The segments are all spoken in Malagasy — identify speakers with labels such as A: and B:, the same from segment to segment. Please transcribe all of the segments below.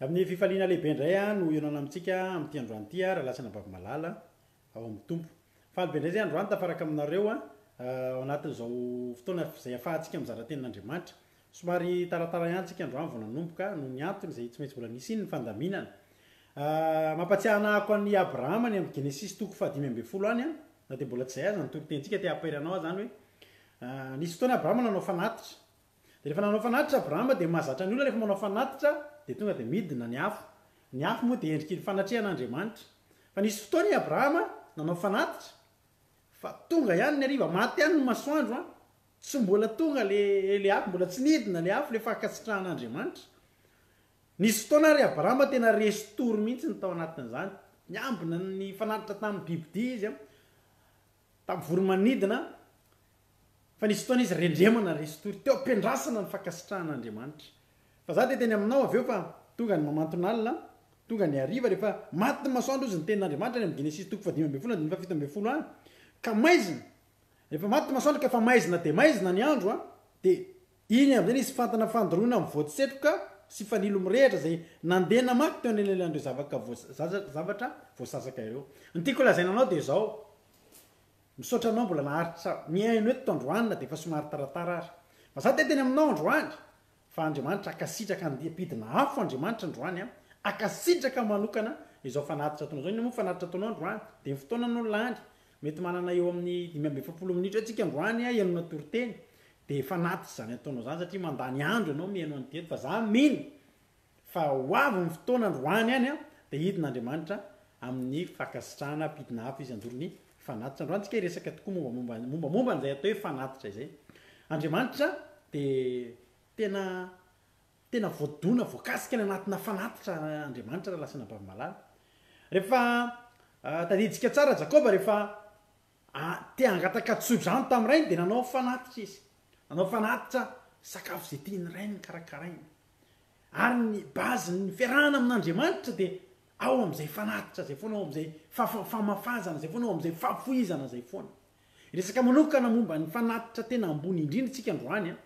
A: Amin'ny fifaliana lehibe indray no hionana amintsika amin'ity androany ity rahalahy sy anabavy malala ao amin'ny Tompo. Faly be indray izay androany tafaraka aminareo ao anatin'izao fotoana izay ahafahantsika mizara tenin'Andriamanitra. Somary taratara ihany tsika androany vao nanomboka noho ny antony izay tsy maintsy mbola nisian'ny fandaminana. Mampatsiahy anahako an'i Abrahama any amin'ny Genesisy toko faha-15 any, na dia mbola tsy izay aza ny toritenintsika, te hampahery anao aho izany hoe nisy fotoana Abrahama nanao fanatitra. Dia rehefa nanao fanatitra Abrahama dia mahazatra ny olona rehefa manao fanatitra dia tonga dia midina ny afo. Ny afo moa dia endriky ny fanatrehan'Andriamanitra. Fa nisy fotoana i Abrahama nanao fanatitra fa tonga ihany ny hariva, maty ihany ny masoandro an, tsy mbola tonga le le afo, mbola tsy nidina le afo, le fankasitrahan'Andriamanitra. Nisy fotoana ary Abrahama tena resy tory mihitsy ny tao anatin'izany. Niambina ny fanatitra tamin'ny bibidia izy an, tamin'ny voromanidina, fa nisy fotoana izy rendremana resy tory, teo am-piandrasana ny fankasitrahan'Andriamanitra. Fa za dia teny aminao avy eo fa tonga ny mamanton'alina, tonga ny hariva, rehefa maty ny masoandro hozy ny tenin'Andriamanitra any amin'ny Genesisy toko faha-15 andininy faha-17 any, ka maizina, rehefa maty ny masoandro ka efa maizina dia maizina ny andro an, dia iny amin'izay nisy fantana fandoroana mivoatsetroka sy fanilo mirehitra izay nandeha namaky teo anelanelan'ireo zavaka zavatra voasasaka ireo. Ny tiako lazaina anao dia izao, Misaotra anao mbola naharitra nihaino eto androany na dia efa somary taratara ary. Fa za te teny aminao androany fa Andriamanitra hankasitraka andiam-pidina afo Andriamanitra androany an, hankasitraka manokana izao fanatitra ataonao izao. Inona moa fanatitra ataonao androany? Dia ny fotoana no lany. Mety manana eo amin'ny 45 minitra eo tsika androany hihainoana toriteny. Dia fanatitra izany ataonao izany satria mandany andro ianao mihaino an'ity eto fa za mino Fa ho avy ny fotoana androany any dia hidina Andriamanitra amin'ny fankasitrahana hampidina afo Izy handoro ny fanatitra. Androany tsika hiresaka tokoa momba momba momba an'izay atao hoe fanatitra izay. Andriamanitra dia tena tena voadona, voakasika any anatina fanatitra Andriamanitra raha lasa anabavy malala. Rehefa tadidintsika tsara Jakoba rehefa te hangataka tsodrano tamin'ny rainy dia nanao fanatitra izy. Nanao fanatitra sakafo izay tian'ny rainy karakaraina. Ary ny base ny fiarahana amin'Andriamanitra dia ao amin'izay fanatitra izay foana, ao amin'izay famafazana izay foana, ao amin'izay fahafoizana izay foana. Hiresaka manokana momba ny fanatitra tena ambony indrindra isika androany an.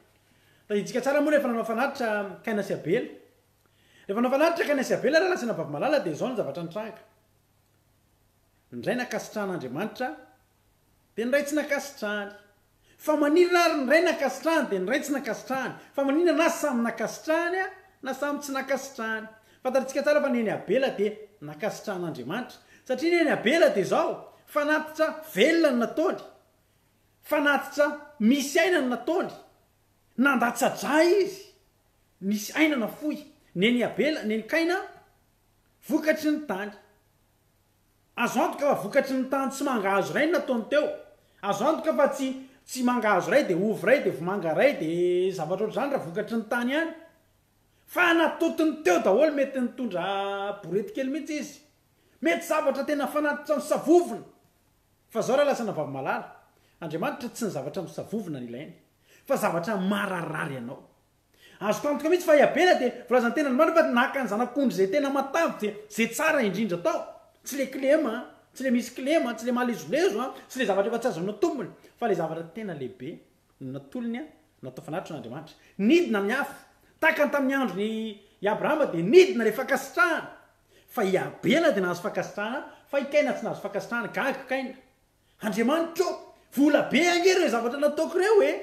A: Tadidintsika tsara moa rehefa nanao fanatitra Kaina sy Abela. Rehefa nanao fanatitra Kaina sy Abela rahalahy sy anabavy malala dia izao ny zavatra nitranga. Ny ray nankasitrahan'Andriamanitra dia ny ray tsy nankasitrahany. Fa maninona ary ny ray nankasitrahany dia ny ray tsy nankasitrahany? Fa maninona na samy nankasitrahany na samy tsy nankasitrahany? Fantatritsika tsara fa neny Abela dia nankasitrahan'Andriamanitra. Satria neny Abela dia izao, fanatitra velona no nataony. Fanatitra misy aina no nataony. Nandatsa-drà izy. Nisy aina nafoy. Neny Abela, neny Kaina, vokatry ny tany. Azo antoka fa vokatry ny tany tsy mangahazo iray no nataony teo. Azo antoka fa tsy tsy mangahazo iray dia ovy iray dia vomanga iray dia zavatra ohatr'izany raha vokatry ny tany ihany. Fa natotony teo daholo mety nitondra borety kely mihitsy izy. Mety zavatra tena fanatitra misavovona. Fa zao raha lasa navavimalala, Andriamanitra tsy ny zavatra misavovona no ilainy fa zavatra mararary anao. Azoko antoka mihitsy fa i Abela dia voalazan'ny tenin'Andriamanitra fa naka ny zanak'ondry izay tena matavy dia izay tsara indrindra tao. Tsy le kilema an, tsy le misy kilema an, tsy le malezolezo an, tsy le zavatra efa tsy azonao tompony, fa le zavatra tena lehibe no natolony an, natao fanatitra an'Andriamanitra. Nidina ny afo. Tahaka ny tamin'ny andron'i i Abrahama dia nidina ilay fankasitrahana. Fa i Abela dia nahazo fankasitrahana, fa i Kaina tsy nahazo fankasitrahana. Gaga Kaina. Andriamanitra ô, vola be ange ireo zavatra nataoko ireo e!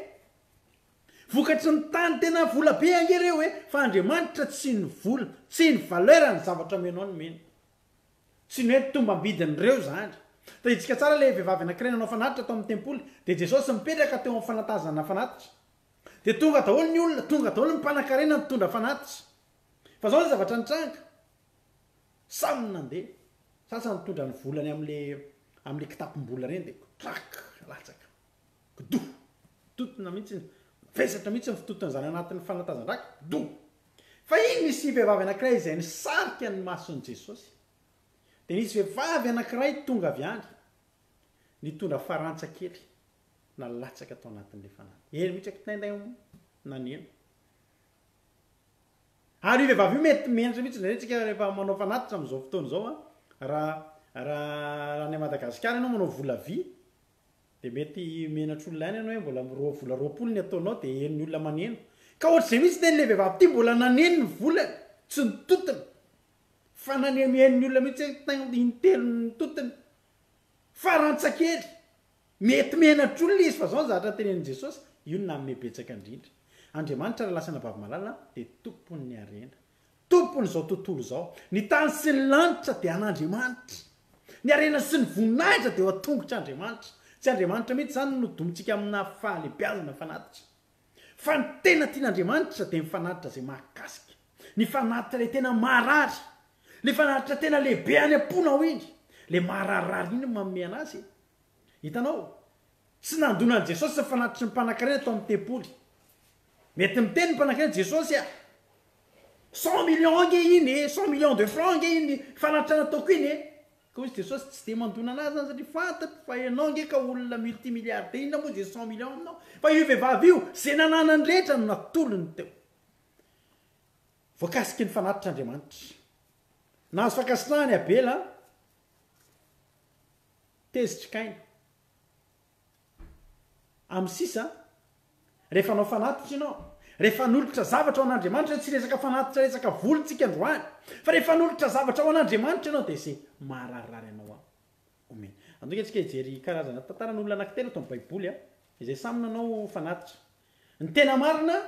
A: Vokatry ny tany tena vola be ange reo e! Fa Andriamanitra tsy ny vola, tsy ny valeur ny zavatra omenao no omeny. Tsy ny hoe tombambidiny reo zany. Tadidintsika tsara le vehivavy anakiray nanao fanatitra tao amin'ny tempoly, dia Jesosy mipetraka teo amin'ny fanatazana fanatitra. Dia tonga daholo ny olona, tonga daholo ny mpanakarena nitondra fanatitra. Fa zao ny zavatra nitranga, samy nandeha, sasany nitondra ny volany amle amle kitapom-bola reny dia trak latsaka. Kdouh! Mitontona mihitsy, mivesatra mihitsy ny fitoton'izany anatin'ny fanatazan-draka. Kdouh! Fa iny nisy vehivavy anankiray izay nisarika ny mason'i Jesosy. Dia nisy vehivavy anankiray tonga avy any, nitondra farantsa kely, nalatsaka tao anatin'ilay fanahy. Eny mihitsy, k'taindain, naneno. Ary io vehivavy io mety menatra mihitsy indraindray tsika rehefa manao fanatitra amin'izao fotoana izao an, raha raha any Madagasikara ianao manao vola vy, Dia mety menatr'olona ihany ianao hoe mbola roa vola 20 ny ataonao dia henon'ny olona maneno. Ka ohatr'izay mihitsy teny ilay vehivavy ity mbola naneno ny volany, tsy nitotona. Fa nanehomihaino ny olona mihitsy hoe tain intelo ny totiny. Farantsakely. Mety menatr'olona izy fa zao ny zavatra tenenin'i Jesosy, io no nanome betsaka indrindra. Andriamanitra ry lasana vavy malala dia tompon'ny harena. Tompon'izao tontolo izao. Ny tany sy ny lanitra dia an'Andriamanitra. Ny harena sy ny voninahitra dia eo an-tongotr'Andriamanitra. Tsy Andriamanitra mihitsy izany no domintsika amina fahalebiazana fanatitra. Fa ny tena tian'Andriamanitra dia ny fanatitra izay mahakasika. Ny fanatitra ilay tena maharary. Ilay fanatitra tena lehibe any am-ponao iny. Ilay mahararirary iny no manome an'azy e. Hitanao? Tsy nandona an'i Jesosy ny fanatitry ny mpanankarena tao amin'ny tempoly. Mety miteny ny mpanankarena, Jesosy a! Cent millions ange iny e! Cent millions de francs ange iny fanatitra nataoko iny e! Ka hoy Jesosy, tsy dia mandona anazy zany satria fantatro fa ianao ange ka olona multimilliardaire, inona moa izay cent millions aminao? Fa io vehivavy io, izay nananany rehetra no natolony teo. Voakasiky ny fanatitr'Andriamanitra. Nahazo fankasitrahana i Abela, Tezitr'i Kaina. Amin'ny sisa, rehefa hanao fanatitra ianao, rehefa hanolotra zavatra ho an'Andriamanitra, tsy resaka fanatitra resaka vola tsika androany, fa rehefa hanolotra zavatra ho an'Andriamanitra ianao dia izay mahararirary anao ao omena. Andeha antsika hijery karazana tantaran'olona anankitelo ato amin'ny Baiboly izay samy nanao fanatitra. Ny tena marina,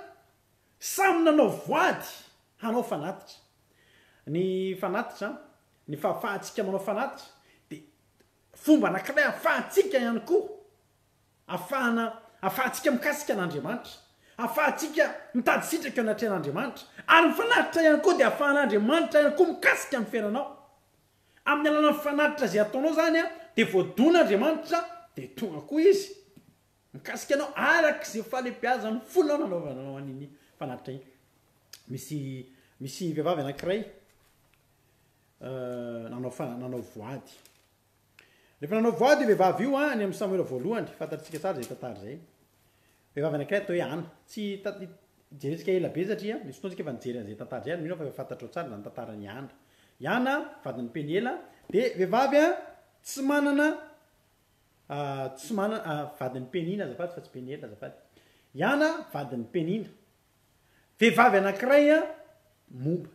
A: samy nanao voady hanao fanatitra. Ny fanatitra, ny fahafahantsika manao fanatitra dia Fomba anankiray ahafahantsika ihany koa ahafahana ahafahantsika mikasika an'Andriamanitra, ahafahantsika mitady sitraka eo anatrehan'Andriamanitra, ary ny fanatitra ihany koa dia ahafahan'Andriamanitra ihany koa mikasika ny fiainanao. Amin'ny alalan'ny fanatitra izay ataonao izany dia voadona Andriamanitra dia tonga koa Izy mikasika anao araka izay fahalehibeazan'ny fonao nanaovanao an'iny fanatitra iny. Misy misy vehivavy anankiray nanao fa nanao voady. Rehefa nanao voady io vehivavy io any amin'ny Samoela voalohany, fantatsika tsara izay tantara izay. Vehivavy anankiray atao hoe Ana. Tsy jerentsika ela be satria misy fotoana tsika efa nijery an'izay tantara izay ary mino aho fa efa fantatrao tsara izany tantaran'i Ana. I Ana, vadin'i Peniela, dia vehivavy tsy manana tsy manana vadin'i Penina azafady fa tsy Peniela azafady. I Ana vadin'i Penina. Vehivavy anankiray momba.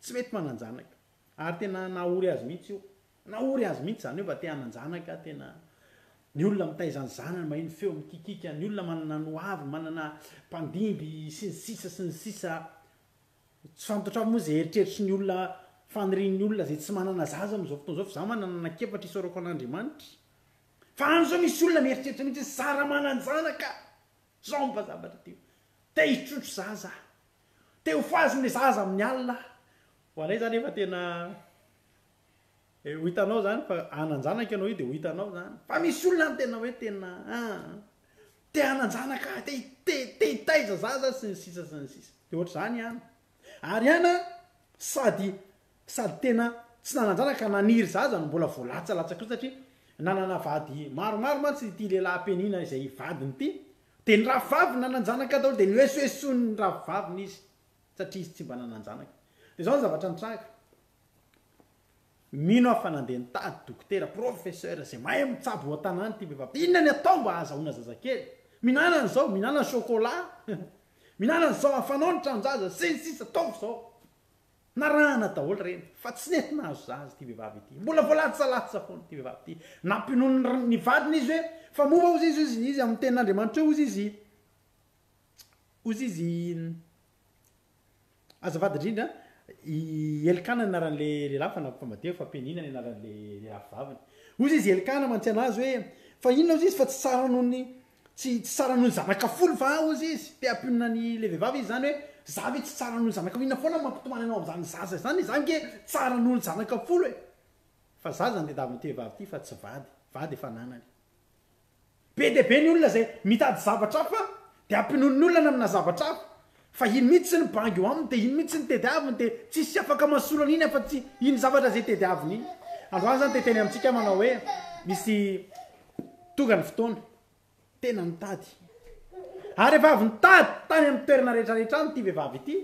A: Tsy mety manan-janaka. Ary tena nahory azy mihitsy io. Nahory azy mihitsy izany hoe mba te hanan-janaka, tena ny olona mitaiza ny zanany maheno feo mikikika, ny olona manana ny ho avy, manana mpandimby sy ny sisa sy ny sisa. Tsy fantatro avy moa izay eritreritry ny olona, fanirian'ny olona izay tsy manana zaza amin'izao fotoana izao fa izaho manana anak'efatra isaorako an'Andriamanitra. Fa any izao misy olona mieritreritra mihitsy hoe zara manan-janaka. Izao mba zavatra tiako. Te hitrotro zaza aho. Te ho faziny le zaza amin'ny alina aho. Ho anay zany efa tena ho hitanao zany fa hanan-janaka ianao io dia ho hitanao zany. Fa misy olona any tena hoe tena te hanan-janaka aho, te te te hitaiza zaza sy ny sisa sy ny sisa. Dia ohatr'izany ihany. Ary ana sady sady tena tsy nanan-janaka naniry zaza no mbola voalatsalatsaka koa satria nanana vady maromaro mantsy ity lehilahy Penina izay vadiny ity. Dia ny rahavaviny nanan-janaka daholo, dia noesoesoin'ny rahavaviny izy, satria izy tsy mba nanan-janaka. Dia izao ny zavatra nitranga, mino aho fa nandeha nitady dokotera, professeur, izay mahay mitsabo ao an-tanàna ity vehivavy ity. Inona ny atao mba hahazahoana zazakely? Mihinana an'izao, mihinana chocolat, mihinana an'izao, afanao ny tranon-jaza, sy ny sisa, ataovy izao. Narahana daholo ireny fa tsy nety nahazo zaza ity vehivavy ity. Mbola voalatsalatsa foana ity vehivavy ity. Nampinono ny vadiny izy hoe fa moa va hozy izy izy amin'ny tenin'Andriamanitra eo hozy izy hozy izy azafady indrindra i Elkana ny anaran'le lehilahy fa nampifamadiako fa Penina ny anaran'le lehilahy vaviny. Hozy izy Elkana mantsy anazy hoe fa inona hozy izy fa tsy tsara noho ny Tsy tsy tsara noho ny zanaka folo va hozy izy? Te hampionona ny le vehivavy izy zany hoe za ve tsy tsara noho ny zanaka inona foana no mampitomany anao amin'izany zaza izany e, za nge tsara noho ny zanaka folo e! Fa zaza no tediavin'ity vehivavy ity fa tsy vady, vady efa ananany. Be dia be ny olona izay mitady zavatra hafa dia ampinonin'ny olona amina zavatra hafa fa iny mihitsy ny bangy eo aminy dia iny mihitsy ny tediaviny dia tsisy afaka mahasolo an'iny afa-tsy iny zavatra izay tediaviny iny. Androany zany te hiteny amintsika manao hoe misy Tonga ny fotoana, tena nitady. Ary rehefa avy nitady tany amin'ny toerana rehetra rehetra any ity vehivavy ity,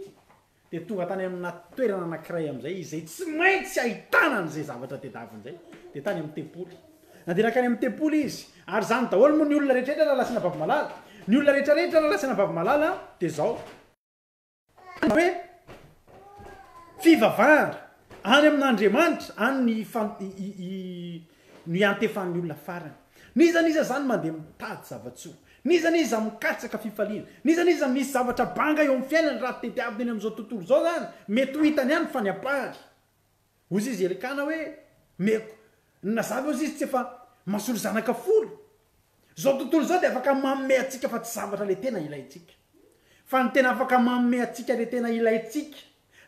A: dia tonga tany amina toerana anankiray amin'izay izy, izay tsy maintsy ahitana an'izay zavatra tedaviny izay, dia tany amin'ny tempoly. Nandeha nankany amin'ny tempoly izy, ary izany daholo moa ny olona rehetra rehetra rahalahy sy anabavy malala. Ny olona rehetra rehetra rahalahy sy anabavy malala dia izao. Hoe fivavahana. Any amin'Andriamanitra, any ny ifan, i, i, i, no iantefan'ny olona farany. N'iza n'iza izany mandeha mitady zava-tsoa, n'iza n'iza mikatsaka fifaliana, n'iza n'iza misy zavatra banga eo amin'ny fiainany raha tediavina eny amin'izao tontolo izao izany, mety ho hitany ihany fa ny ampahany. Hozy izy Elkana hoe, Meko, nazava hozy izy tsy efa masolo zanaka folo. Izao tontolo izao dia afaka manome antsika fa tsy zavatra ilay tena ilaintsika. Fa ny tena afaka manome antsika ilay tena ilaintsika,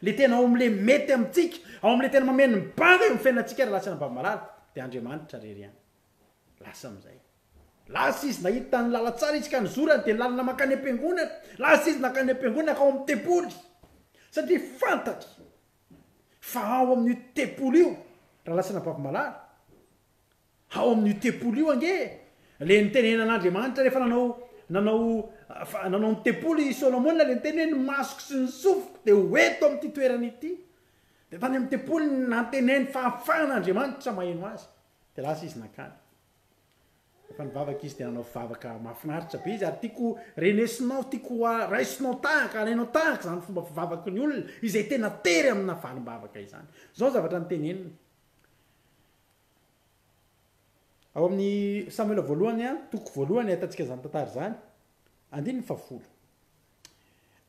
A: ilay tena ao amin'ilay mety amintsika, ao amin'ilay tena mameno ny banga eo amin'ny fiainantsika ry lahy sy anabavy malala, dia Andriamanitra irery ihany. Lasa amin'izay. Lasa izy nahita ny lalantsara izy ka nizorany dia ny lalana mankany am-piangonana. Lasa izy nankany am-piangonana nankao amin'ny tempoly. Satria fantany fa ao amin'io tempoly io, rahalahy sy anabavy malala, ao amin'io tempoly io ange, le nitenenan'Andriamanitra rehefa nanao nanao nanao ny tempoly i Solomona, le niteny hoe ny masoko sy ny sofiko dia ho eto amin'ity toerana ity. Dia tany amin'ny tempoly nanteneny fahafahan'Andriamanitra maheno azy. Dia lasa izy nankany. Rehefa nivavaka izy dia nanao vavaka mahafinaritra be izy ary tiako renesinao, tiako raisinao tahaka, alainao tahaka izany fomba fivavaky ny olona izay tena tery amina valim-bavaka izany. Izao ny zavatra noteneniny. Ao amin'ny Samoela voalohany, toko voalohany ahitantsika izany tantara izany, andininy fahafolo.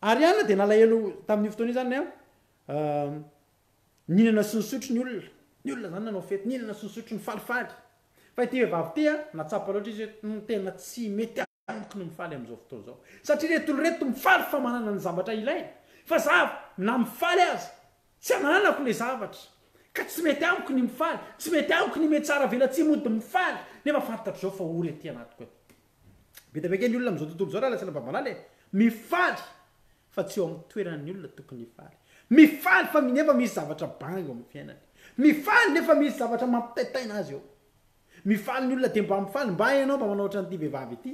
A: Ary Ana dia nalahelo tamin'io fotoana io izany, Nihinana sy nisotro ny olona. Ny olona izany nanao fety, nihinana sy nisotro, nifalifaly. Fa ity vehivavy ity an, nahatsapa loatra izy hoe hum tena tsy mety amiko ny mifaly amin'izao fotoana izao. Satria ireto olona ireto mifaly fa manana ny zavatra ilainy. Fa za na mifaly aza, tsy ananako ilay zavatra. Ka tsy mety amiko ny mifaly, tsy mety amiko ny mihatsara velatsihy mody mifaly, nefa fantatro izao fa ory aty anatiko aty. Be dia be ange ny olona amin'izao tontolo izao raha lazaina mba malala e! Mifaly fa tsy eo amin'ny toeran'ny olona tokony hifaly. Mifaly fa nefa misy zavatra banga eo amin'ny fiainany. Mifaly nefa misy zavatra mampitaitaina azy eo. Mifaly ny olona dia mba mifaly, mba ianao mba manao ohatran'ity vehivavy ity.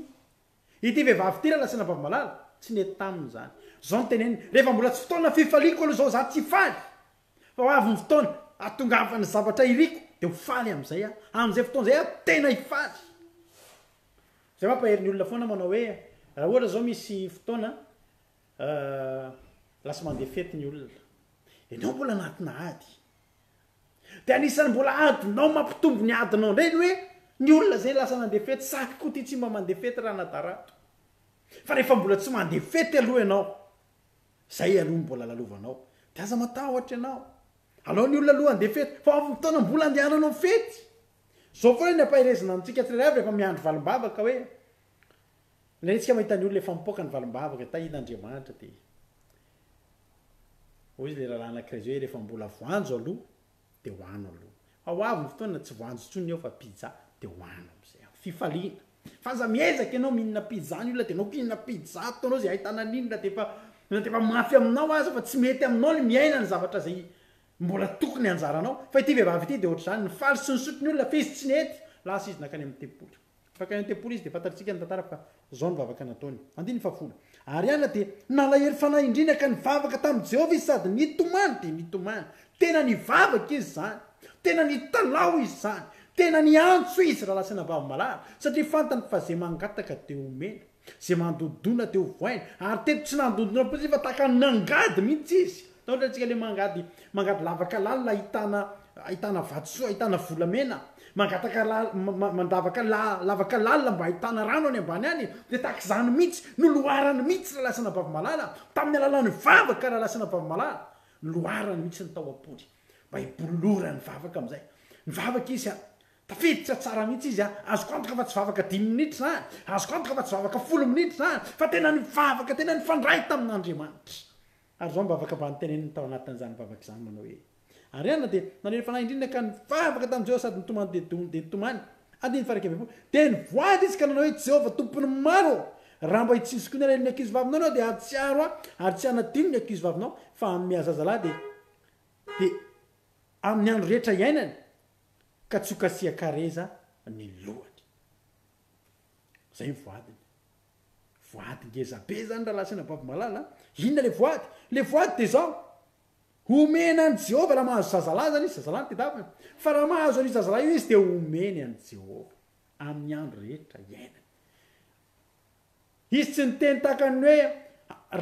A: Ity vehivavy ity raha lazaina vavy malala, tsy nety taminy izany. Izao no teneniny, rehefa mbola tsy fotoana fifaliako aloha izao za tsy hifaly. Fa ho avy ny fotoana hahatongavan'ny zavatra iriko dia ho faly amin'izay aho. Amin'izay fotoana izay aho tena hifaly. Izay mampahery ny olona foana manao hoe raha ohatra izao misy fotoana lasa mandeha fety ny olona. Ianao mbola anatina ady. Dia anisan'ny mbola adinao mampitombo ny adinao indray ny hoe ny olona izay lasa nandeha fety, sahy koa ity tsy mba mandeha fety raha nadarato. Fa rehefa mbola tsy mandeha fety aloha ianao, izay aloha no mbola lalovanao. Dia aza matahotra ianao. Alao ny olona aloha handeha fety, fa avy ny fotoana mbola andehananao fety. Izao foana ny ampaherezina antsika tsirairay avy rehefa miandry valim-bavaka hoe, indraindray tsika mahita ny olona efa mipoaka ny valim-bavaka, tahian'Andriamanitra dia hoy izy ilay rahalahy anankiray izay hoe rehefa mbola voanjo aloha dia hoano aloha. Fa ho avy ny fotoana tsy voanjo intsony eo fa pizza dia hoano amin'izay amin'ny fifaliana. Fa aza miezaka ianao mihinana pizza ny olona dia ianao koa hihinana pizza ataonao izay ahitana an'iny na dia efa na dia efa mafy aminao aza fa tsy mety aminao ny miaina ny zavatra izay Mbola tokony anjaranao. Fa ity vehivavy ity dia ohatr'izany, nifaly sy nisotro ny olona fa izy tsy nety. Lasa izy nankany amin'ny tempoly. Rehefa nankany amin'ny tempoly izy dia fantatritsika ny tantara fa izao ny vavaka nataony. Andininy fahafolo. Ary Ana dia nalahelo fanahy indrindra ka nivavaka tamin'i Jehovah izy sady nitomany dia nitomany. Tena nivavaka izy izany. Tena nitalaho izy izany. Tena niantso izy rahalahy sy anabavy malala satria fantany fa izay mangataka dia omena. Izay mandodona dia ho voaina. Ary teto tsy nandodona fotsiny fa tahaka ny nangady mihitsy izy. Ohatra antsika ilay mangady, mangady lavaka lalina ahitana, ahitana vatosoa, ahitana volamena. Mangataka la, mandavaka la, lavaka lalina mba ahitana rano any ambany any. Dia tahaka izany mihitsy, noloarany mihitsy Rahalahy sy Anabavy Malala, tamin'ny alalan'ny vavaka Rahalahy sy Anabavy Malala. Noloarany mihitsy ny tao am-pony. Mba hibololorany vavaka amin'izay. Nivavaka izy, Tafiditra tsara mihitsy izy a! Azoko antoka fa tsy vavaka dimy minitra izany, azoko antoka fa tsy vavaka folo minitra izany, fa tena nivavaka, tena nifandray tamin'Andriamanitra. Ary izao ny vavaka mba noteneniny tao anatin'izany vavaka izany manao hoe, Ary Ana dia nalemy fanahy indrindra ka nivavaka tamin'i Jehovah sady nitomany dia dia nitomany. Andininy faha-11. Dia nivoady izy ka nanao hoe, Jehovah Tompon'ny maro ô, raha mba hitsinjoko ny alahelon'ny ankizivavinao ianao dia hahatsiaro ahy ary tsy hanadino ny ankizivavinao, fa hanome ahy zazalahy dia dia amin'ny andro rehetra iainany. Ka tsy ho kasihan-kareza ny lohany. Zay ny voadiny. Voady ngeza be zany rahalahy sy anabavy malala a. Inona le voady? Le voady de zao, homena an'i Jehovah raha mahazo zazalahy zany izy, zazalahy no tedaviny, fa raha mahazo an'io zazalahy io izy de homeny an'i Jehovah amin'ny andro rehetra iainany. Izy tsy niteny tahaka ny hoe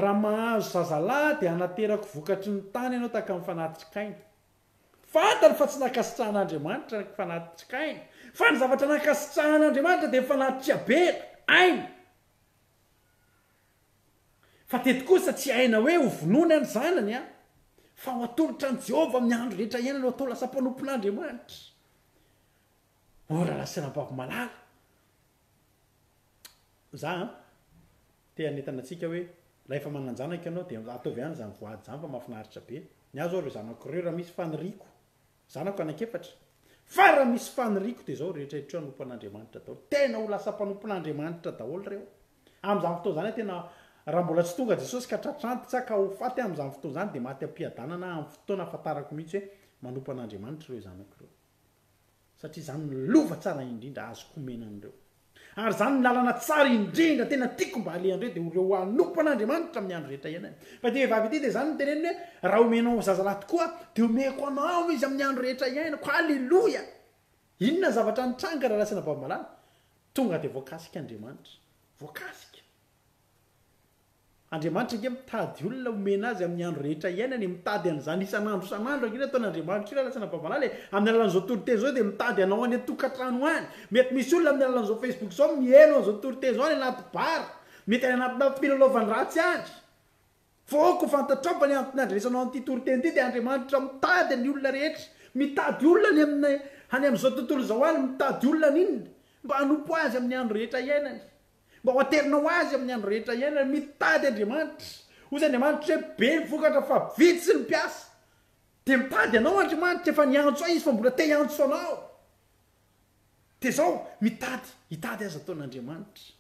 A: raha mahazo zazalahy dia hanaterako vokatry ny tany ianao tahaka ny fanatitr'i Kaina. Fantany fa tsy nankasitrahan'Andriamanitra ny fanatitr'i Kaina, fa ny zavatra nankasitrahan'Andriamanitra dia ny fanatitr'i Abela, aina. Fa teto kosa tsy aina hoe hovonoina ny zanany an, fa ho atolotra an'i Jehovah amin'ny andro rehetra iainany, ho atao lasa mpanompon'Andriamanitra. Oh rahalahy sy anabavy malala, za an, te hanentana antsika hoe raha efa manan-janaka ianao dia ataovy ihany izany voady izany fa mahafinaritra be. Ny ahy zao ireo zanako ireo raha misy faniriako, zanako anankiefatra, fa raha misy faniriako dia izao rehetra rehetra hanompo an'Andriamanitra daholo. Tena ho lasa mpanompon'Andriamanitra daholo ireo. Amin'izany fotoana izany aho tena, raha mbola tsy tonga Jesosy ka tratra antitra ka ho faty aho amin'izany fotoana izany dia maty am-piadanana aho amin'ny fotoana ahafantarako mihitsy hoe manompo an'Andriamanitra ireo zanako ireo. Satria izany no lova tsara indrindra azoko omena an'ireo. Ary izany no lalana tsara indrindra tena tiako mba halehan'ireo dia ireo hanompo an'Andriamanitra amin'ny andro rehetra iainany. Fa ity vehivavy ity dia izany no teneniny hoe raha omenao zazalahy tokoa aho dia omeko anao izy amin'ny andro rehetra iainako. Haleloia! Inona ny zavatra nitranga raha lazaina vao-malala? Tonga dia voakasika Andriamanitra. Voakasika. Andriamanitra ange mitady olona homena azy amin'ny andro rehetra iainany e, mitady an'izany isan'andro isan'andro ange ny ataon'Andriamanitra io raha lazaina vao-malala e. Amin'ny alalan'izao toriteny izao dia mitady anao any an-tokantrano any. Mety misy olona amin'ny alalan'izao Facebook izao miheno an'izao toriteny izao any anaty bar, mety any anatina filalaovan-dratsy any. Fa aoka ho fantatrao fa ny antony andrenesanao an'ity toriteny ity dia Andriamanitra mitady ny olona rehetra, mitady olona any amin'ny any amin'izao tontolo izao any, mitady olona haninona? Mba hanompo Azy amin'ny andro rehetra iainany, mba ho aterina ho Azy amin'ny andro rehetra iainany, mitady Andriamanitra. Hoy Andriamanitra hoe be ny vokatra fa vitsy ny mpiasa. Dia mitady anao Andriamanitra, efa niantso ahy Izy fa mbola te hiantso anao. Dia izao, mitady, hitady aza ataon'Andriamanitra.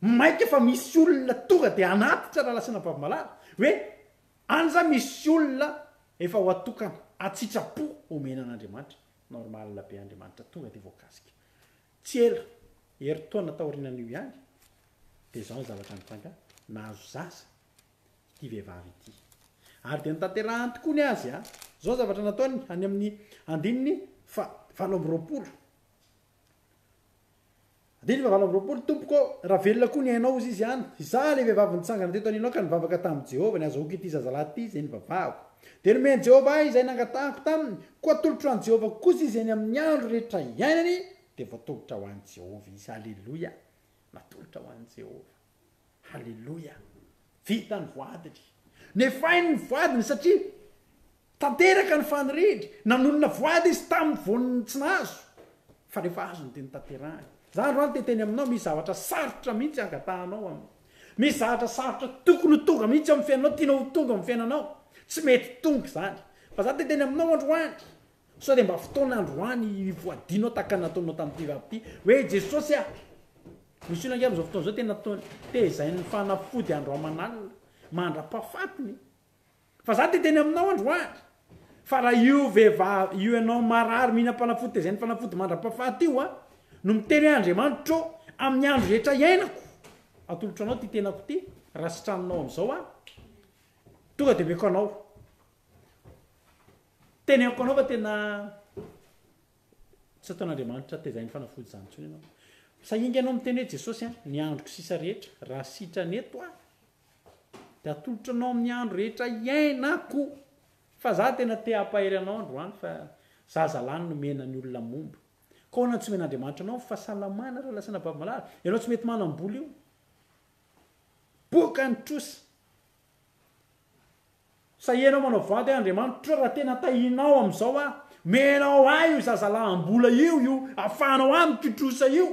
A: Maika fa misy olona tonga dia hanatitra raha lasaina Bavimalala hoe any za misy olona efa ho atokana atsitrapo omena an'Andriamanitra. Normal be Andriamanitra tonga dia voakasika. Tsy ela, herintaona taorianan'io ihany dia izao ny zavatra nitranga, nahazo zaza ity vehivavy ity. Ary dia notanterahany tokoa ny azy a! Izao ny zavatra nataony any amin'ny andininy faha 28. Andininy faha 28, Tompoko ô, raha velona koa ny ainao, hozy izy an, izaho ilay vehivavy nitsangana teto anilanao ka nivavaka tamin'i Jehovah, ny hazahoako ity zazalahy ity, izay nivavahako. Dia nomen'i Jehovah ahy izay nangatahako taminy, koa atolotro an'i Jehovah kosa izy eny amin'ny andro rehetra iainany, dia voatolotra ho an'i Jehovah izy. Haleloia! Natolotra ho an'i Jehovah. Haleloia! Vita ny voadiny. Nefainy ny voadiny satria tanteraka ny faniriany. Nanonona voady izy tamin'ny voan'ny tsy nahazo. Fa rehefa azony dia notanterahiny. Za androany te hiteny aminao, misy zavatra sarotra mihitsy angatahanao aminy. Misy zavatra sarotra tokony ho tonga mihitsy amin'ny fiainanao, tianao ho tonga amin'ny fiainanao. Tsy mety tonga izany. Fa za te hiteny aminao androany, sao dia mba fotoana androany hivoadianao tahaka ny nataonao tamin'ity vavy ity, hoe Jesosy ah! Misy olona ange amin'izao fotoana izao tena toa tezain'ny fanafody andro aman'alina mandra-pahafatiny. Fa za te teny aminao androany fa raha io vehivavy io ianao marary mihinam-panafody tezain'ny fanafody mandra-pahafaty io an, no miteny hoe Andriamanitro ô, amin'ny andro rehetra iainako, atolotro anao ity tenako ity, raha sitraninao amin'izao aho, tonga dia omeko anao. Teneniko anao fa tena Tsy ataon'Andriamanitra tezain'ny fanafody izany intsony ianao. Sahinga ianao miteny hoe Jesosy a, ny androko sisa rehetra, raha sitrana eto aho, dia atolotro anao amin'ny andro rehetra iainako. Fa za tena te hampahery anao androany fa zaza lany nomena ny olona momba. Ka ahoana no tsy omen'Andriamanitra anao ny fahasalamana raha lasa anabavy malala? Ianao tsy mety manam-bola io. Boka ny trosa. Sahia ianao manao voady hoe Andriamanitra raha tena tahinao amin'izao aho, omenao ahy io zazalahim-bola io, io afahanao amiko io trosa io,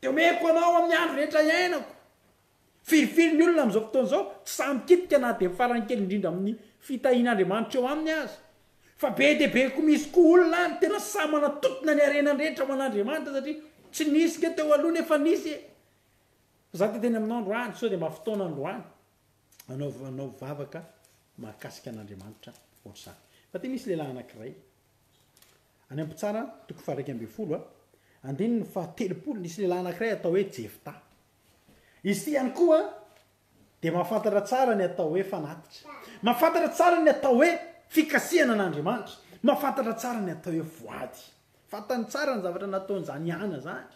A: dia omeko anao amin'ny andro rehetra iainako. Firifiry ny olona amin'izao fotoana izao tsy sahy mikitika na dia ny farany kely indrindra amin'ny fitahian'Andriamanitra eo aminy aza. Fa be dia be koa misy koa olona any tena sahy manatontona ny harenany rehetra ho an'Andriamanitra satria tsy nisy nge teo aloha nefa nisy e. Za te teny aminao androany, sao dia mba fotoana androany. Anaovanao vavaka mahakasika an'Andriamanitra ohatr'izany. Fa ty misy lehilahy anankiray, any amin'ny Mpitsara toko faha-11, andininy faha-30, nisy lehilahy anankiray atao hoe Jefta. Izy ity ihany koa dia mahafantatra tsara ny atao hoe fanatitra. Mahafantatra tsara ny atao hoe fikasihana an'Andriamanitra. Mahafantatra tsara ny atao hoe voady. Fantany tsara ny zavatra nataon'izany Hana izany.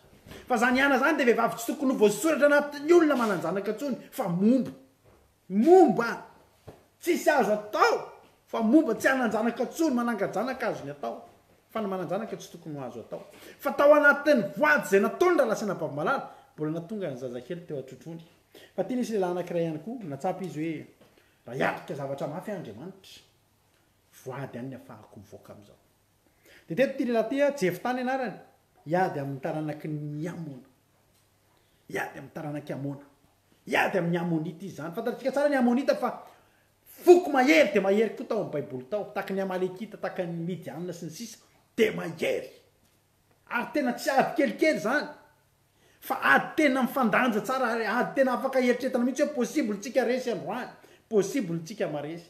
A: Fa izany Hana izany dia vehivavy tsy tokony ho voasoratra anatin'ny olona manan-janaka intsony fa momba. Momba! Tsisy azo atao! Fa momba tsy hanan-janaka intsony, mananga-janaka azony atao. Fa ny manan-janaka tsy tokony ho azo atao. Fa tao anatin'ny voady izay nataony Rahalahy sy Anabavy malala, mbola nahatonga ny zazakely teo an-trotrony. Fa ity nisy lehilahy anankiray ihany koa, nahatsapa izy hoe, raha hiatrika zavatra mafy aho Andriamanitra, voady ihany ny ahafahako mivoaka amin'izao. Dia teto ity lehilahy ity, Jeftà ny anarany, hiady amin'ny taranaky ny Amona. Hiady amin'ny taranak'i Amona. Hiady amin'ny Amonita izy izany. Fantatsika tsara ny Amonita fa foko mahery dia mahery koa tao amin'ny Baiboly tao. Tahaka ny Amalekita, tahaka ny Midianina sy ny sisa. Dia mahery. Ary tena tsy ady kelikely izany. Fa ady tena mifandanja tsara ary ady tena afaka eritreretana mihitsy hoe possible tsika resy androany. Possible tsika maresy.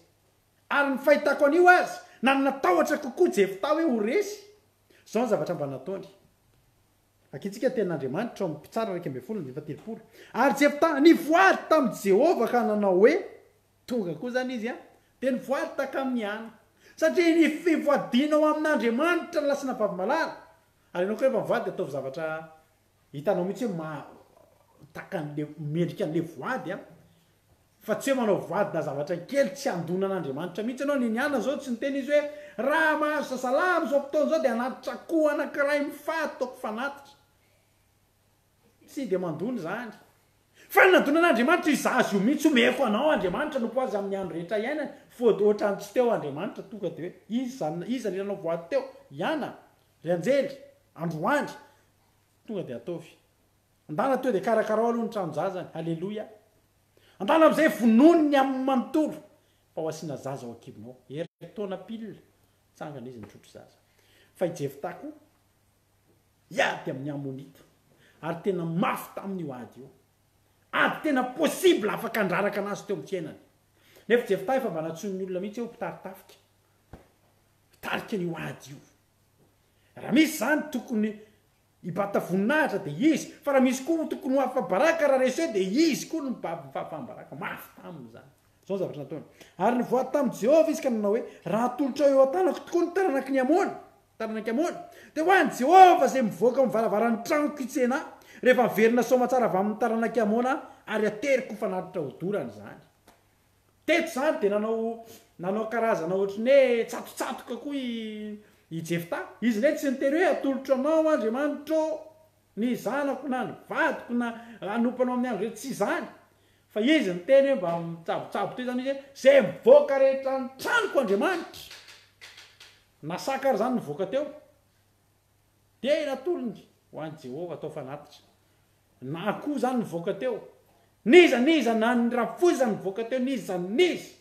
A: Ary ny fahitako an'io aza, nanana tahotra kokoa Jefta hoe ho resy. Izao ny zavatra mba nataony. Vakintsika ny tenin'Andriamanitra ao amin'ny Mpitsara 11 andininy faha-30. Ary Jefta nivoady tamin'i Jehovah ka nanao hoe, Tonga koa izany izy an, dia nivoady takamin'i Hana. Satria ny fivoadianao amin'Andriamanitra ny lasina vavy malala. Ary ianao koa rehefa mivoady dia ataovy zavatra hitanao mihitsy hoe maha taka an'le mendrika an'le voady an. Fa tsy hoe manao voady na zavatra kely tsy handona an'Andriamanitra mihitsy ianao. Niniana izao tsy niteny izy hoe raha mahazo zazalahy amin'izao fotoana izao dia hanatitra akoho anankiray mifaty ataoko fanatitra. Tsy dia mandona izany. Fa ny nandona an'Andriamanitra io zaza io mihitsy omeko anao Andriamanitra nompo azy amin'ny andro rehetra iainany. Fody ohatran'ny tsy teo Andriamanitra tonga dia hoe iza iza le nanao voady teo? Iana, ry anjely, androany. Tonga dia ataovy. Andana tonga dia karakarao aloha ny tranon-jazany. Aleloia. Andana amin'izay vonoiny ny aminy manontolo fa ho asiana zaza ao an-kibonao. Herintaona pile, tsangana izy nitrotro zaza. Fa i Jeftà koa hiady amin'ny Amonita. Ary tena mafy taminy io ady io. Ady tena possible afaka handraraka anazy teo amin'ny fiainany. Nefa Jeftà efa mba nantsoin'ny olona mihitsy hoe ho mpitari-tafika. Mpitarika an'io ady io. Raha misy izany tokony Hibata voninahitra dia izy, fa raha misy koa tokony ho afa-baraka raha resy eo dia izy koa no mibaby ny fahafaham-baraka. Mafy taminy izany. Izao ny zavatra nataony. Ary nivoady tamin'i Jehovah izy ka nanao hoe, Raha atolotrao eo an-tanako tokoa ny taranaky ny Amona, taranak'i Amona, dia ho an'i Jehovah izay mivoaka ao amin'ny varavaran'ny tranoko hitsena ahy, rehefa miverina soamatsara avy amin'ny taranak'i Amona aho, ary hateriko ho fanatitra hodorana izany. Teto izany dia nanao nanao karazana ohatry ny hoe tsatotsatoka koa i i Jeftà. Izy indray tsy niteny hoe atolotro anao Andriamanitra ô, ny zanako na ny vadiko na hanompo anao amin'ny andro rehetra, tsy izany. Fa izy niteny hoe mba mitsabotsabo teo izany izy hoe izay mivoaka rehetra ny tranoko Andriamanitra. Na saka ary izany nivoaka teo. Dia natolony ho an'i Jehovah atao fanatitra. Na akoho izany nivoaka teo. N'iza n'iza na ny rafozany nivoaka teo n'iza n'iza.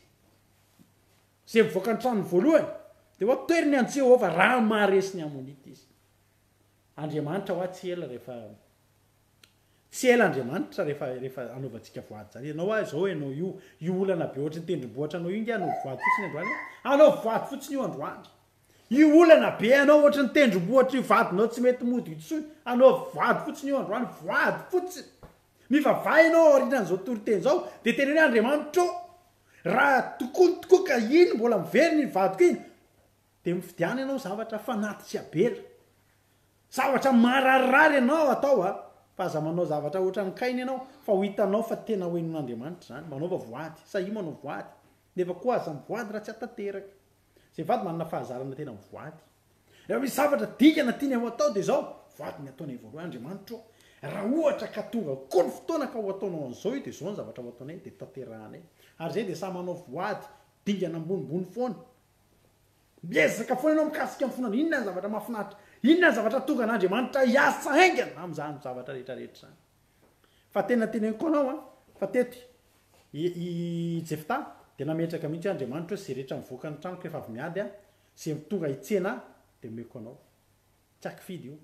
A: Izay mivoaka ny tranony voalohany dia ho atoeriny an'i Jehovah raha maharesy ny Amonita izy. Andriamanitra hoa tsy ela rehefa tsy ela Andriamanitra rehefa rehefa anaovantsika voady izany. Ianao hoa izao ianao io io olana be ohatry ny tendrombohitra anao io nge anaovy voady fotsiny androany e. Anaovy voady fotsiny io androany. Io olana be anao ohatry ny tendrombohitra io vadinao tsy mety mody intsony, anaovy voady fotsiny io androany, voady fotsiny. Mivavaha ianao aorianan'izao toriteny izao dia teneno hoe Andriamanitra ô, raha tokoa tokoa ka iny mbola miverina iny vadiko iny, dia mifidiana ianao zavatra fanatitsy Abela. Zavatra mararirary ianao atao a, fa aza manao zavatra ohatran'ny Kaina ianao fa ho hitanao fa tena ho henon'Andriamanitra izany. Manaova voady, sahia manao voady, nefa koa aza mivoady raha tsy atanteraka. Izay vady manana fahazarana tena mivoady. Rehefa misy zavatra dingana tiany ho atao dia izao, voady ny ataonay voalohany, Andriamanitra ô, raha ohatra ka tonga koa ny fotoana ka ho ataonao an'izao io dia izao ny zavatra ho ataonay dia tanterahanay. Ary izay dia samy manao voady dingana ambonimbony foana. Miezaka foana ianao mikasika ny fonao, inona ny zavatra mahafinaritra, inona ny zavatra tonga an'Andriamanitra hiasa haingana amin'izany zavatra rehetra rehetra izany. Fa tena teneniko anao an, fa teto i i Jeftà dia nametraka mihitsy hoe Andriamanitra hoe izay rehetra mivoaka ny tranoko rehefa avy miady aho, izay tonga hitsena ahy dia omeko anao. Tsy akifidy io.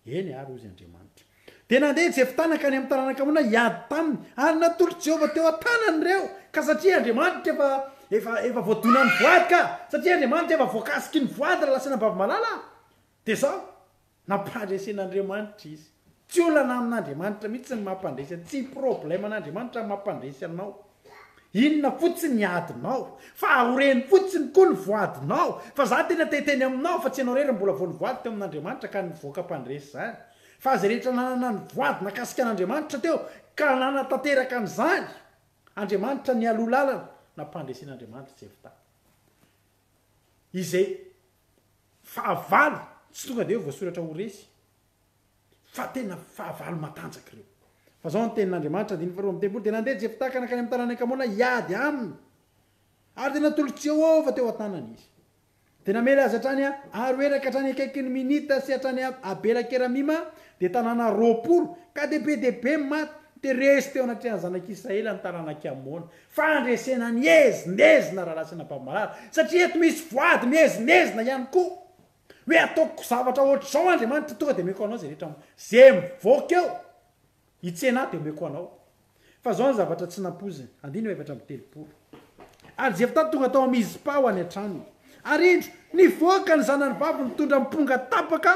A: Eny ary hozy Andriamanitra. Dia nandeha i Jeftà nankany amin'ny taranaka Amona hiady taminy, ary natolotr'i Jehovah teo an-tanany ireo. Ka satria Andriamanitra efa efa efa voadonan'ny voady ka, satria Andriamanitra efa voakasiky ny voady raha lasaina am-bavimalala, dia izao, Nampandresen'Andriamanitra izy. Tsy olana amin'Andriamanitra mihitsy ny mampandresy anao. Tsy problème an'Andriamanitra ny mampandresy anao. Inona fotsiny ny adinao. Fa aoreno fotsiny koa ny voadinao. Fa za tena te hiteny aminao fa tsy ianao irery no mbola vao nivoady teo amin'Andriamanitra ka nivoaka mpandresy izany. Fa izay rehetra nanana ny voady nakasika an'Andriamanitra teo ka nanatanteraka an'izany, Andriamanitra nialoha lalana, nampandresen'Andriamanitra Jeftà. Izay fahavalo tsy tonga dia hoe voasoratra ho resy fa tena fahavalo matanjaka ireo. Fa izao ny tenin'Andriamanitra, andininy faharoa amby telopolo, Dia nandeha Jefta ka nankany amin'ny tanànan'i Kamona hiady aminy, ary dia natolotr'i Jehovah teo an-tanany izy. Dia namely azy hatrany Aroera ka hatrany akaikin'i Minita sy hatrany Abela-keramima, dia tanàna 20, ka dia be dia be ny maty, dia resy teo anatrehan'ny zanak'Israely ny taranak'i Amona. Fandresena niezinezina rahalahy sy anabavy malala, satria eto misy voady miezinezina ihany koa, hoe ataoko zavatra ohatr'izao Andriamanitra, tonga dia omeko anao izay rehetra, izay mivoaka eo. Hitsena ahy dia omeko anao. Fa izao ny zavatra tsy nampoiziny. Andininy 34. Ary Jefta tonga tao Mizpa ho any an-tranony. Ary indro, nivoaka ny zanany vavy nitondra amponga tapaka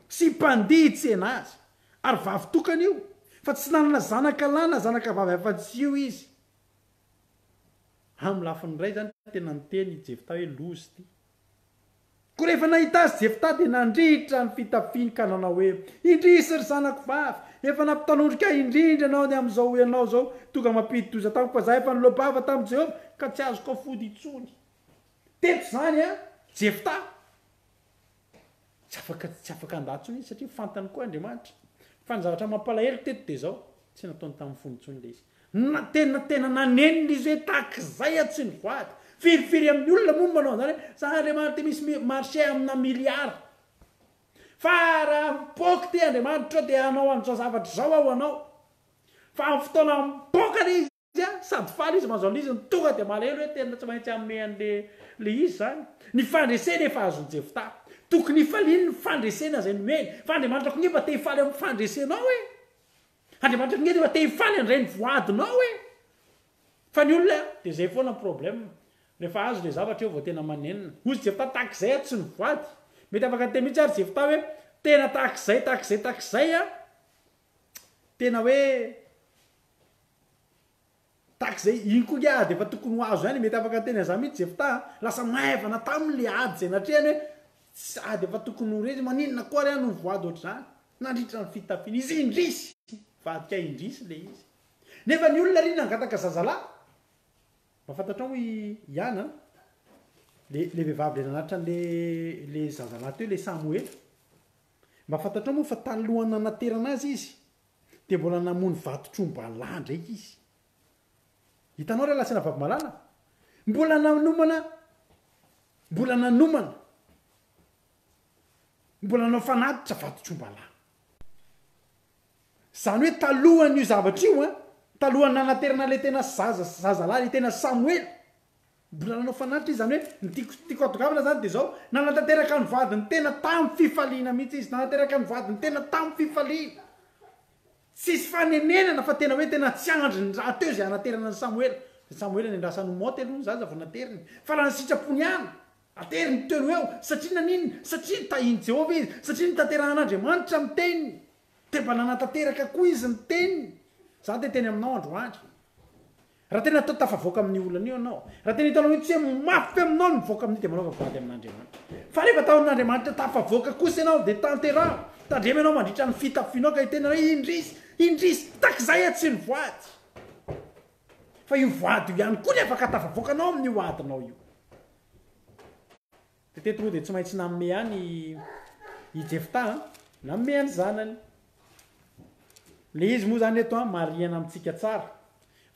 A: sy mpandihy hitsena azy. Ary vavy tokana io, fa tsy nanana zanaka lahy na zanaka vavy afa-tsy io izy. Amin'ny lafiny iray izany, tena niteny i Jefta hoe loza ity. Koa rehefa nahita azy Jeftà dia nandritra ny fitafiany ka nanao hoe, Indrisy, ry zanako vavy! Efa nampitanondrika ahy indrindra ianao ny amin'izao ianao izao tonga mampidi-doza tamiko, fa izaho efa niloa-bava tamin'i Jehovah, ka tsy azoko afody intsony. Teto izany an, Jeftà tsy afaka tsy afaka handà intsony izy satria fantany koa Andriamanitra. Fa ny zavatra mampalahelo teto dia izao, tsy nataony tamin'ny fony intsony ilay izy. Na tena tena nanenina izy hoe tahak'izay aho tsy nivoady. Firifiry amin'ny olona moa no manao an'izany hoe za Andriamanitra misy marché amina milliard. Fa raha mipoaka ity Andriamanitra dia hanao an'izao zavatra izao aho ho anao. Fa amin'ny fotoana mipoaka ilay izy an, sady faly izy mahazo an'ilay izy no tonga dia malahelo hoe tena tsy maintsy hanome an'ilay ilay izy izany. Ny fandresena efa azon'i Jeftà. Tokony hifaliany ny fandresena izay nomeny. Fa Andriamanitra koa nge mba te hifaly amin'ny fandresenao e. Andriamanitra nge efa te hifaly handray ny voadinao e! Fa ny olona dia zay foana ny problème. Rehefa azo le zavatra eo vao tena manenina. Hozy Jeftà tahak'izay aho tsy nivoady. Mety afaka niteny mihitsy ary Jeftà hoe tena tahak'izay tahak'izay tahak'izay aho. Tena hoe Tahaka izay, iny koa nge ady efa tokony ho azo ihany e, mety afaka niteny an'izany mihitsy Jeftà a, lasa maivana taminy le ady izay natrehany hoe tsy ady efa tokony ho resy, maninona koa ary aho no mivoady ohatr'izany, nandritra ny fitafiana izy, indrisy! Nivadika indrisy le izy. Nefa ny olona ry nangataka zazalahy, mba fantatrao moa i i Ana an, le le vehivavy le nanatitra an'le le zazalahy teo le Samoela, mba fantatrao moa fa talohan'ny nanaterana azy izy, Dia mbola namono vatotr'ombalahy ndraiky izy. Hitanao re lahy sy anabavy malala? Mbola nanomana, mbola nanomana, mbola nanao fanatitra vatotr'ombalahy. Izany hoe talohan'io zavatra io an, talohan'ny nanaterana ilay tena zaza, zazalahy, ilay tena Samoela, Mbola nanao fanatitra izy, izany hoe ny tiako tiako hatongavana izany dia izao, nanatanteraka ny vadiny tena tamin'ny fifaliana mihitsy izy, nanatanteraka ny vadiny tena tamin'ny fifaliana. Tsisy fanenenana fa tena hoe tena tsy andriny rahateo izay hanaterana an'i Samoela. Dia Samoela nendrasany ho maoty aloha ny zaza vao nateriny. Fa raha ny sitrapony ihany, ateriny teo no eo, satria naninona? Satria tahin'i Jehovah izy, satria notanterahan'Andriamanitra ny teniny. Dia mba nanatanteraka koa izy ny teniny. Izaho dia teny aminao androany. Raha tena atao tafavoaka amin'io olana io ianao, raha tena hitanao mihitsy hoe mafy aminao ny mivoaka amin'io dia manaova voady amin'Andriamanitra. Fa rehefa ataon'Andriamanitra tafavoaka kosa ianao dia tanteraho. Tandremo ianao mandritra ny fitafianao ka hiteny hoe indrisy, indrisy, takizay aho tsy nivoady. Fa io voady io ihany koa ny afaka tafavoaka anao amin'io adinao io. Dia teto moa dia tsy maintsy nanome ihany i Jeftà an, nanome an'ny zanany. Ilay izy moa izany eto an, marihana amintsika tsara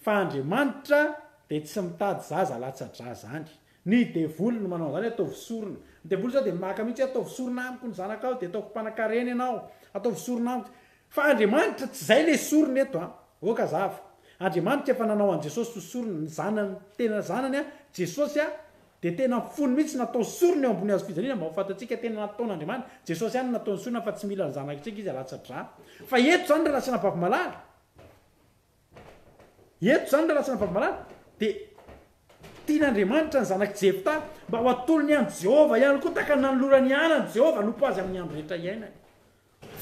A: fa Andriamanitra dia tsy mitady zaza latsa-drà izany. Ny devoly no manao an'izany hoe ataovy sorona. Ny devoly izao dia maka mihitsy hoe ataovy sorona amiko ny zanakao dia ataoko mpanankarena ianao, ataovy sorona amiko. Fa Andriamanitra tsy izay ilay sorona eto an. Ok hazava. Andriamanitra efa nanao an'i Jesosy ho sorona, ny zanany, tena zanany an, Jesosy an, dia tena fony mihitsy natao sorona eo ambony hazo fijaliana mba ho fantatsika tena nataon'Andriamanitra. Jesosy ihany no nataony sorona fa tsy mila ny zanakitsika izy alatsa-drà. Fa eto izany ry Rasinabavy malala, eto izany ry Rasinabavy malala, dia tian'Andriamanitra ny zanak'i Jeftà mba ho atolony an'i Jehovah ihany koa tahaka ny nanolorany an'i Jehovah hanompo azy amin'ny andro rehetra iainany.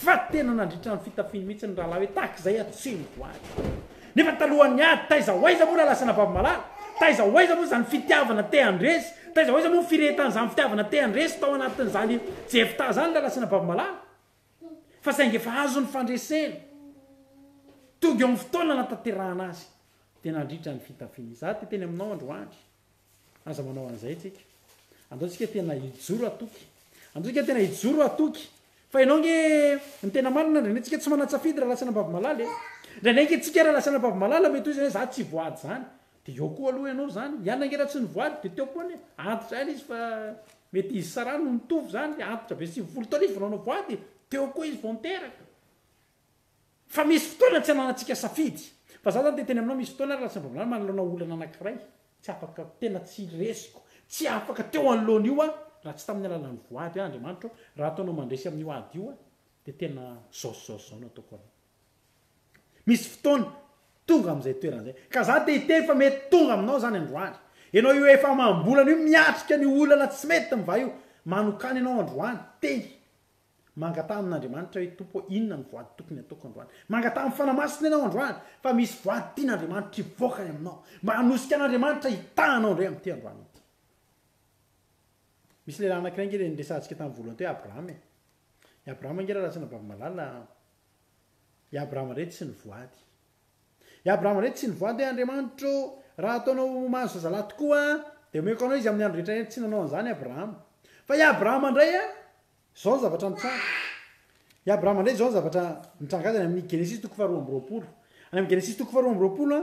A: Fa tena nandritra ny fitafiany mihitsy ny rahalahy hoe tahak'izay aho tsy mivoady. Nefa talohan'ny ady, taiza ho aiza moa rahalahy sy anabavy malala? Taiza ho aiza moa izany fitiavana te handresy? Taiza ho aiza moa ny firehetan'izany fitiavana te handresy tao anatin'izany Jeftà izany rahalahy sy anabavy malala? Fa saingy efa azo ny fandresena. Tonga eo amin'ny fotoana anatanterahana azy, dia nandritra ny fitafiany. Izaho te teny aminao androany. Aza manao an'izay tsika. Andao tsika tena hijoro hatoky. Andao tsika tena hijoro hatoky. Fa ianao nge ny tena marina indraindray tsika tsy manan-tsafidy raha lasa anabavy malala e. Indraindray nge tsika raha lasa anabavy malala mety ho izy hoe za tsy voady zany. Dia eo koa aloha ianao zany. I anona nge raha tsy nivoady dia teo koa anie. Antitra ihany izy fa mety izy Sarah no nitovy zany. Antitra be 90 taona izy vao nanao voady. Teo koa izy vao niteraka. Fa misy fotoana tsy ananantsika safidy. Fa za zany te hiteny aminao misy fotoana ary lasa mba manoloana olana anakiray tsy afaka tena tsy resiko tsy afaka teo anoloana io aho raha tsy tamin'ny alalan'ny voady hoe Andriamanitra ô raha ataonao mandresy amin'io ady io aho dia tena zao sy zao sy zao no ataoko anao. Misy fotoana tonga amin'izay toerana izay. Ka za te hiteny fa mety tonga aminao zany androany. Ianao io efa amam-bolana io miatrika an'io olana tsy mety mivaha io. Manokana ianao androany teny. Mangataha amin'Andriamanitra hoe, Tompo ô, inona no voady tokony hataoko androany? Mangataha amin'ny Fanahy Masina ianao androany, fa misy voady tian'Andriamanitra hivoaka any aminao, mba hanosika an'Andriamanitra hitaha anao indray amin'ity androany ity. Misy lehilahy anankiray ange ilay niresahantsika tamin'ny voalohany teo hoe Abrahama e. I Abrahama ange rahalahy sy anabavy malala, i Abrahama indray tsy nivoady. I Abrahama indray tsy nivoady hoe, Andriamanitra ô, raha ataonao mahazo zazalahy tokoa aho, dia omeko anao izy amin'ny andro rehetra iainany. Tsy nanao an'izany Abrahama. Fa i Abrahama indray a, Izao ny zavatra nitranga. I Abrahama indray izao ny zavatra nitranga azy any amin'ny Genesisy toko faharoa amby roapolo. Any amin'ny Genesisy toko faharoa amby roapolo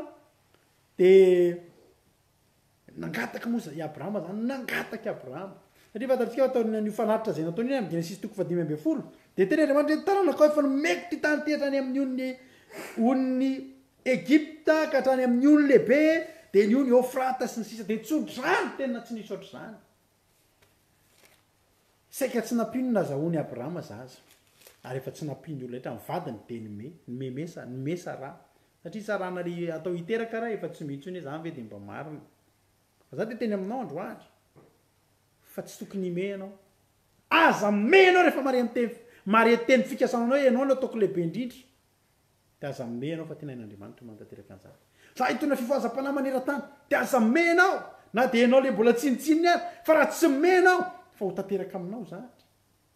A: dia nangataka moa i Abrahama izany, nangataka i Abrahama. Satria fantatsika fa taorian'io fanatitra izay nataony iny amin'ny Genesisy toko fahadimy ambin'ny folo, dia teny Andriamanitra hoe taranakao efa nomeko ity tany ity hatrany amin'ny onin'ny onin'ny Egypta ka hatrany amin'ny ony lehibe, dia ny ony Eofrata sy ny sisa. Dia tso-drano tena tsy nisy ohatr'izany. Saika tsy nampino ny nazahoan'i Abrahama zaza, ary efa tsy nampino ny olona rehetra, ny vadiny dia nime, nimeme sa, nime Saraha. Satria Sarah le atao hiteraka raha efa tsy mino intsony hoe zany ve dia mba marina. Fa za dia teny aminao androany fa tsy tokony hime ianao. Aza mime ianao rehefa mare ny teny, mare teny fikasana anao hoe ianao no ataoko lehibe indrindra. Dia aza mime ianao fa tena hain'Andriamanitra ny manatanteraka an'izany. Za hitondra fifohazam-panahy maneran-tany. Dia aza mime ianao na dia ianao le mbola tsinontsinona ary fa raha tsy mime ianao fa ho tanteraka aminao izany.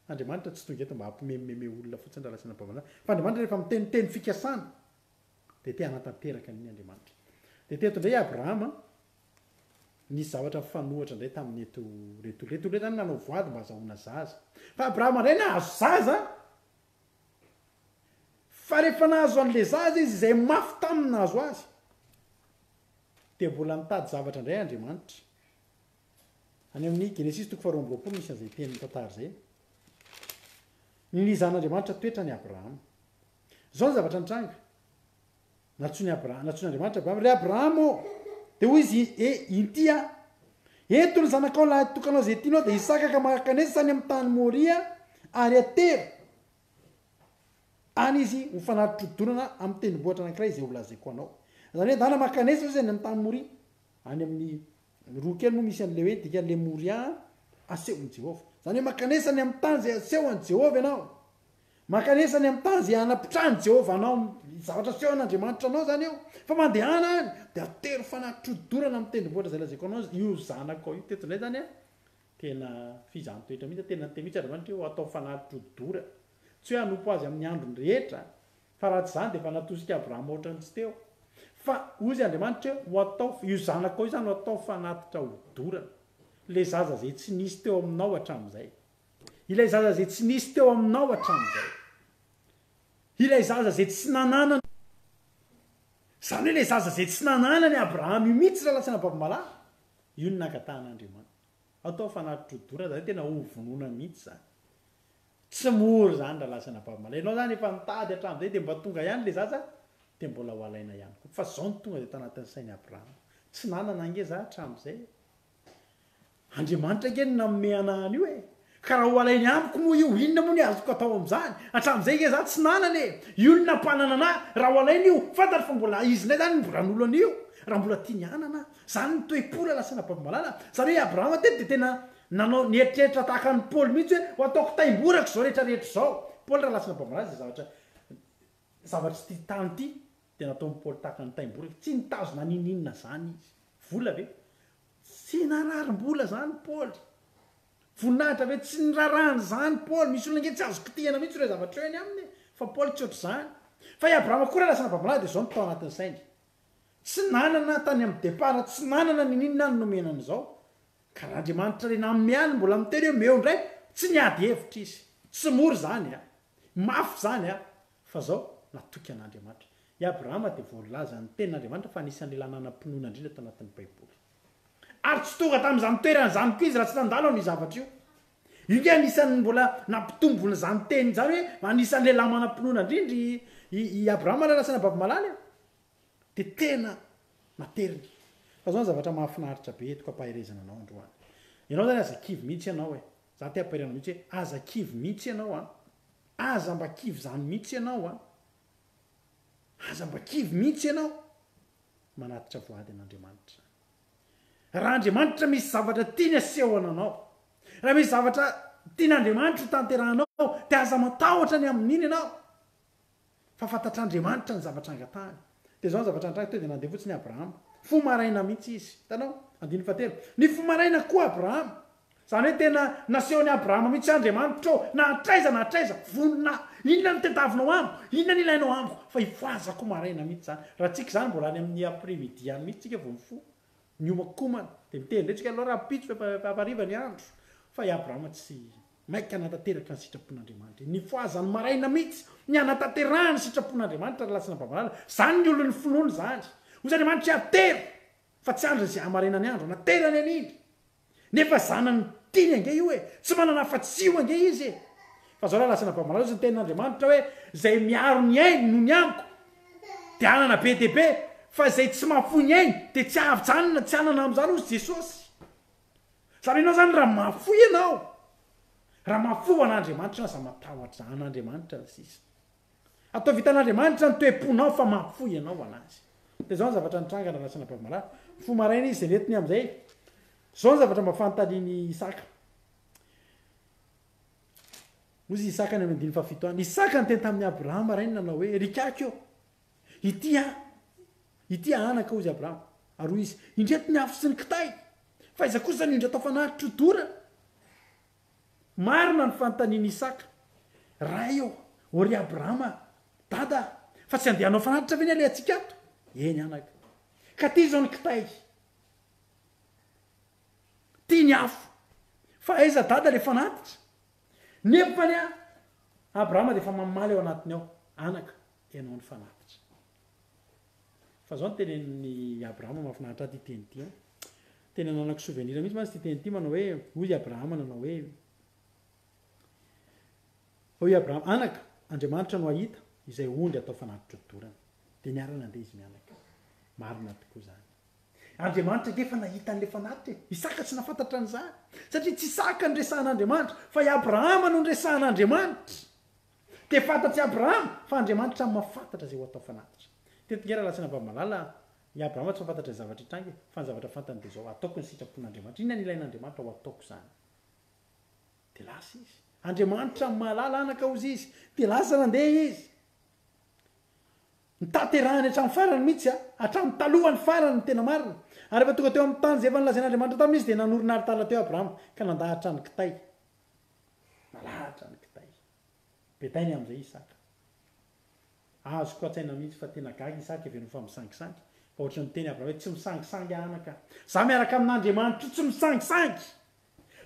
A: Andriamanitra tsy tonga eto mba hampimemimeme olona fotsiny raha lazaina am-bava fa Andriamanitra rehefa miteny teny fikasana dia te hanatanteraka an'iny Andriamanitra. Dia teto indray i Abrahama nisy zavatra mifanohitra indray tamin'ireto reto olona ireto. Olona ireto izany nanao voady mba hazahoana zaza. Fa Abrahama indray nahazo zaza Fa rehefa nahazo an'ilay zaza izy, izay mafy taminy nahazo azy, dia mbola nitady zavatra indray Andriamanitra. Any amin'ny Genesisy toko faharoa amby roapolo misy an'izay tenin'ny tantara izay. Ny nizan'Andriamanitra toetra an'i Abrahama. Izao ny zavatra nitranga. Nantsoin'i Abrahama, nantsoin'Andriamanitra Abrahama, ry Abrahama ô! Dia hoy izy, E, inty aho. Ento ny zanakao lahy tokanao izay tianao, dia Isaka ka mankanesa any amin'ny tany Moria, ary atero any izy ho fanatri-dodonana amin'ny tendrombohitra anankiray izay holazaiko anao. Izany hoe, ndana mankanesa izy any amin'ny tany Moria, any amin'ny roa kely moa misy an'ilay hoe dikan'ilay Moria asehon'i Jehovah. Izany hoe mankanesa any amin'ny tany izay asehon'i Jehovah ianao. Mankanesa any amin'ny tany izay hanapitrahan'i Jehovah anao, ny zavatra asehon'Andriamanitra anao izany eo. Fa mandehana any, dia atero fanatri-dodonana amin'ny tendrombohitra izay lazaiko anao io zanakao io. Teto indray izany an, tena fizahan-toetra mihitsy, tena niteny mihitsy Andriamanitra hoe ho atao fanatri-dodora. Tsy hoe hanompo azy amin'ny androny rehetra, fa raha tsy izany dia efa natosika Abrahama ohatran'ny tsy teo. Fa hoy izy Andriamanitra hoe ho atao, io zanakao io izany ho atao fanatitra hodorana. Ilay zaza izay tsy nisy teo aminao hatramin'izay. Ilay zaza izay tsy nisy teo aminao hatramin'izay. Ilay zaza izay tsy nananana. Izany hoe ilay zaza izay tsy nananan'i Abrahama io mihitsy rahalahy sy anabavy malala, io no nangatahan'Andriamanitra. Atao fanatri-dodorana izany, tena hovonoina mihitsy izany. Tsy mora izany rahalahy sy anabavy malala. Ianao izany efa nitady hatramin'izay dia mba tonga ihany ilay zaza dia mbola ho alaina ihany koa. Fa izao no tonga dia tanatin'ny sain'i Abrahama. Tsy nanana ange za hatramin'izay e. Andriamanitra ange no nanome anah an'io e! Ka raha ho alainy amiko moa io, inona moa ny azoko atao amin'izany? Hatramin'izay ange za tsy nanana e! Io no nampanana anah, raha ho alainy io, fantany fa mbola izy indray zany no mbola hanolo an'io, raha mbola tiany hanana aho. Zany ny toe-po rahalahy sy anabavy malala. Zany hoe i Abrahama teto dia tena nanao, nieritreritra tahaka an'i Paoly mihitsy hoe ho ataoko taimborako izao rehetra rehetra izao. Paoly rahalahy sy anabavy malala izay zavatra, zavatr'ity tany ity dia nataon'i Paoly tahaka ny taimboraka. Tsy nitazona n'inon'inona zany izy. Vola ve? Tsy nararim-bola zany Paoly. Voninahitra ve? Tsy nirarahany zany Paoly. Misy olona ange tsy azo kitihana mihitsy ireo zavatra ireo eny aminy e. Fa Paoly tsy ohatr'izany. Fa i Abrahama koa raha lasa nababolahy dia izao no tao anatin'ny sainy. Tsy nanana tany amin'ny départ, tsy nanana niniana no nomena an'izao. Ka raha Andriamanitra ilay nanome ahy no mbola miteny hoe omeo indray, tsy niady hevitra izy. Tsy mora izany an! Mafy izany an! Fa izao, natoky an'Andriamanitra. I Abrahama dia voalazan'ny Tenin'Andriamanitra fa anisan'ny lehilahy nanam-pinoana indrindra tao anatin'ny Baiboly. Ary tsy tonga tamin'izany toerana izany koa izy raha tsy nandalo an'io zavatra io. Io nge anisan'ny mbola nampitombona izany teny izany hoe anisan'ny lehilahy manam-pinoana indrindra i i Abrahama raha lasa anabavy malala e. Dia tena nateriny. Fa izao ny zavatra mahafinaritra be entiko ampaherezana anao androany. Ianao izany aza kivy mihitsy ianao e. Za te hampahery anao mihitsy hoe aza kivy mihitsy ianao an. Aza mba kivy izany mihitsy ianao an. Aza mba kivy mihitsy ianao. Manatitra voady an'Andriamanitra. Raha Andriamanitra misy zavatra tiany asehona anao, raha misy zavatra tian'Andriamanitra ho tanterahanao, dia aza matahotra ny amin'iny ianao. Fa fantatr'Andriamanitra ny zavatra angatahany. Dia izao ny zavatra nitranga, tonga dia nandeha fotsiny Abrahama. Fo maraina mihitsy izy. Hitanao? Andininy fahatelo. Nifoha maraina koa Abrahama. Izany hoe tena nasehon'i Abrahama mihitsy hoe Andriamanitra ô, na hatraiza na hatraiza, vonona aho. Inona no tadiavinao amiko? Inona no ilainao amiko? Fa hifohazako maraina mihitsy izany. Raha tsika izany mbola any amin'ny après midi any mihitsy tsika vao mifoha. Miomankomana. Dia miteny indray tsika aloha rahampitso fa efa hariva ny andro. Fa i Abrahama tsy maika hanatanteraka ny sitrapon'Andriamanitra. Nifohazany maraina mihitsy ny hanatanterahany ny sitrapon'Andriamanitra ry lahy sy anabavy Izany ny olon'ny finoana izany. Hoy Andriamanitra hoe atero fa tsy andriny izay hamarena ny andro. Naterany an'iny. Nefa zanany tiany ange io e! Tsy manana afa-tsy io ange izy e! Fa zao raha lazaina vamalala ozy ny tenin'Andriamanitra hoe izay miaro ny ainy noho ny amiko dia hanana be dia be fa izay tsy mahafoy ny ainy dia tsy hahajanona tsy hanana amin'izany ozy Jesosy. Zany hoe ianao zany raha mahafoy ianao, raha mahafoy ho an'Andriamanitra ianao aza matahotra an'Andriamanitra ny sisa. Ataovy hitan'Andriamanitra ny toe-ponao fa mahafoy ianao ho an'Azy. Dia izao ny zavatra nitranga raha lasa nampavy-malala. Nifoha maraina izy dia nentiny amin'izay. Izao ny zavatra mba fanontanian'i Isaka. Hoy izy Isaka any amin'ny andininy fahafito any. Isaka niteny tamin'i Abrahama rainy nanao hoe, Ry ikaky ô, ity aho, ity anaka, hoy izy Abrahama. Ary hoy izy, Indreto ny afo sy ny kitay, fa aiza kosa ny ondry atao fanatitra hodorana? Marina ny fanontanian'i Isaka, Ray ô, ô ry Abrahama, dada a, fa tsy handeha hanao fanatitra ve ny alehantsika ato? Eny anaka. Ka ty izao ny kitay. Ty ny afo. Fa aiza dada le fanatitra? Nefany a, Abrahama dia efa mamaly ao anatiny ao, Anaka, ianao ny fanatitra. Fa zao no tenenin'i Abrahama, mahafinaritra ahy ity teny ity an. Tena ananako souvenir mihitsy mantsy ity teny ity manao hoe, hoy i Abrahama nanao hoe, hoy i Abrahama, anaka, Andriamanitra no hahita izay ondry atao fanatitra hodorana. Dia niara-nandeha izy mianaka. Marina tokoa izany. Andriamanitra ange efa nahita an'ilay fanatitra e. Isaka tsy nahafantatra an'izany. Satria tsy Isaka no resahan'Andriamanitra, fa i Abrahama no niresahan'Andriamanitra. Dia fantatr'i Abrahama fa Andriamanitra mahafantatra izay ho atao fanatitra. Teto nge rahalahy sy anabavy malala a, i Abrahama tsy mahafantatra izay zavatra hitranga e, fa ny zavatra fantany dia izao, ataoko ny sitrapon'Andriamanitra. Inona no ilain'Andriamanitra ho ataoko izany? Dia lasa izy. Andriamanitra mahalala anaka hozy izy. Dia lasa nandeha izy. Notanterahiny hatramin'ny farany mihitsy a, hatramin'ny talohan'ny farany ny tena marina. Ary rehefa tonga teo amin'ny tany izay efa nolazain'Andriamanitra taminy izy dia nanorina alitara teo Abrahama ka nandahatra ny kitay. Nalahatra ny kitay. Bedainy amin'izay Isaka. Azoko an-tsaina mihitsy fa tena gaga Isaka heveriny fa misangisangy. Fa ohatran'ny niteny Abrahama hoe tsy misangisangy aho anaka. Za miaraka amin'Andriamanitra io tsy misangisangy.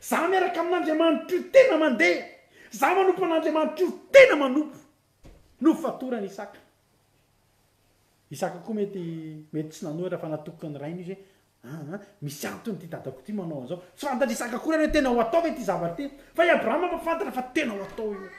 A: Za miaraka amin'Andriamanitra io tena mandeha. Za manompo an'Andriamanitra io tena manompo. Nofatorany Isaka. Isaka koa mety mety tsy nanohitra fa natoky ny rainy izy hoe Aa, misy antony ity dadako ity manao an'izao. Tsy fantatr'i Isaka akory ary hoe tena ho atao ve ity zavatra ity. Fa i Abrahama mahafantatra fa tena ho atao io.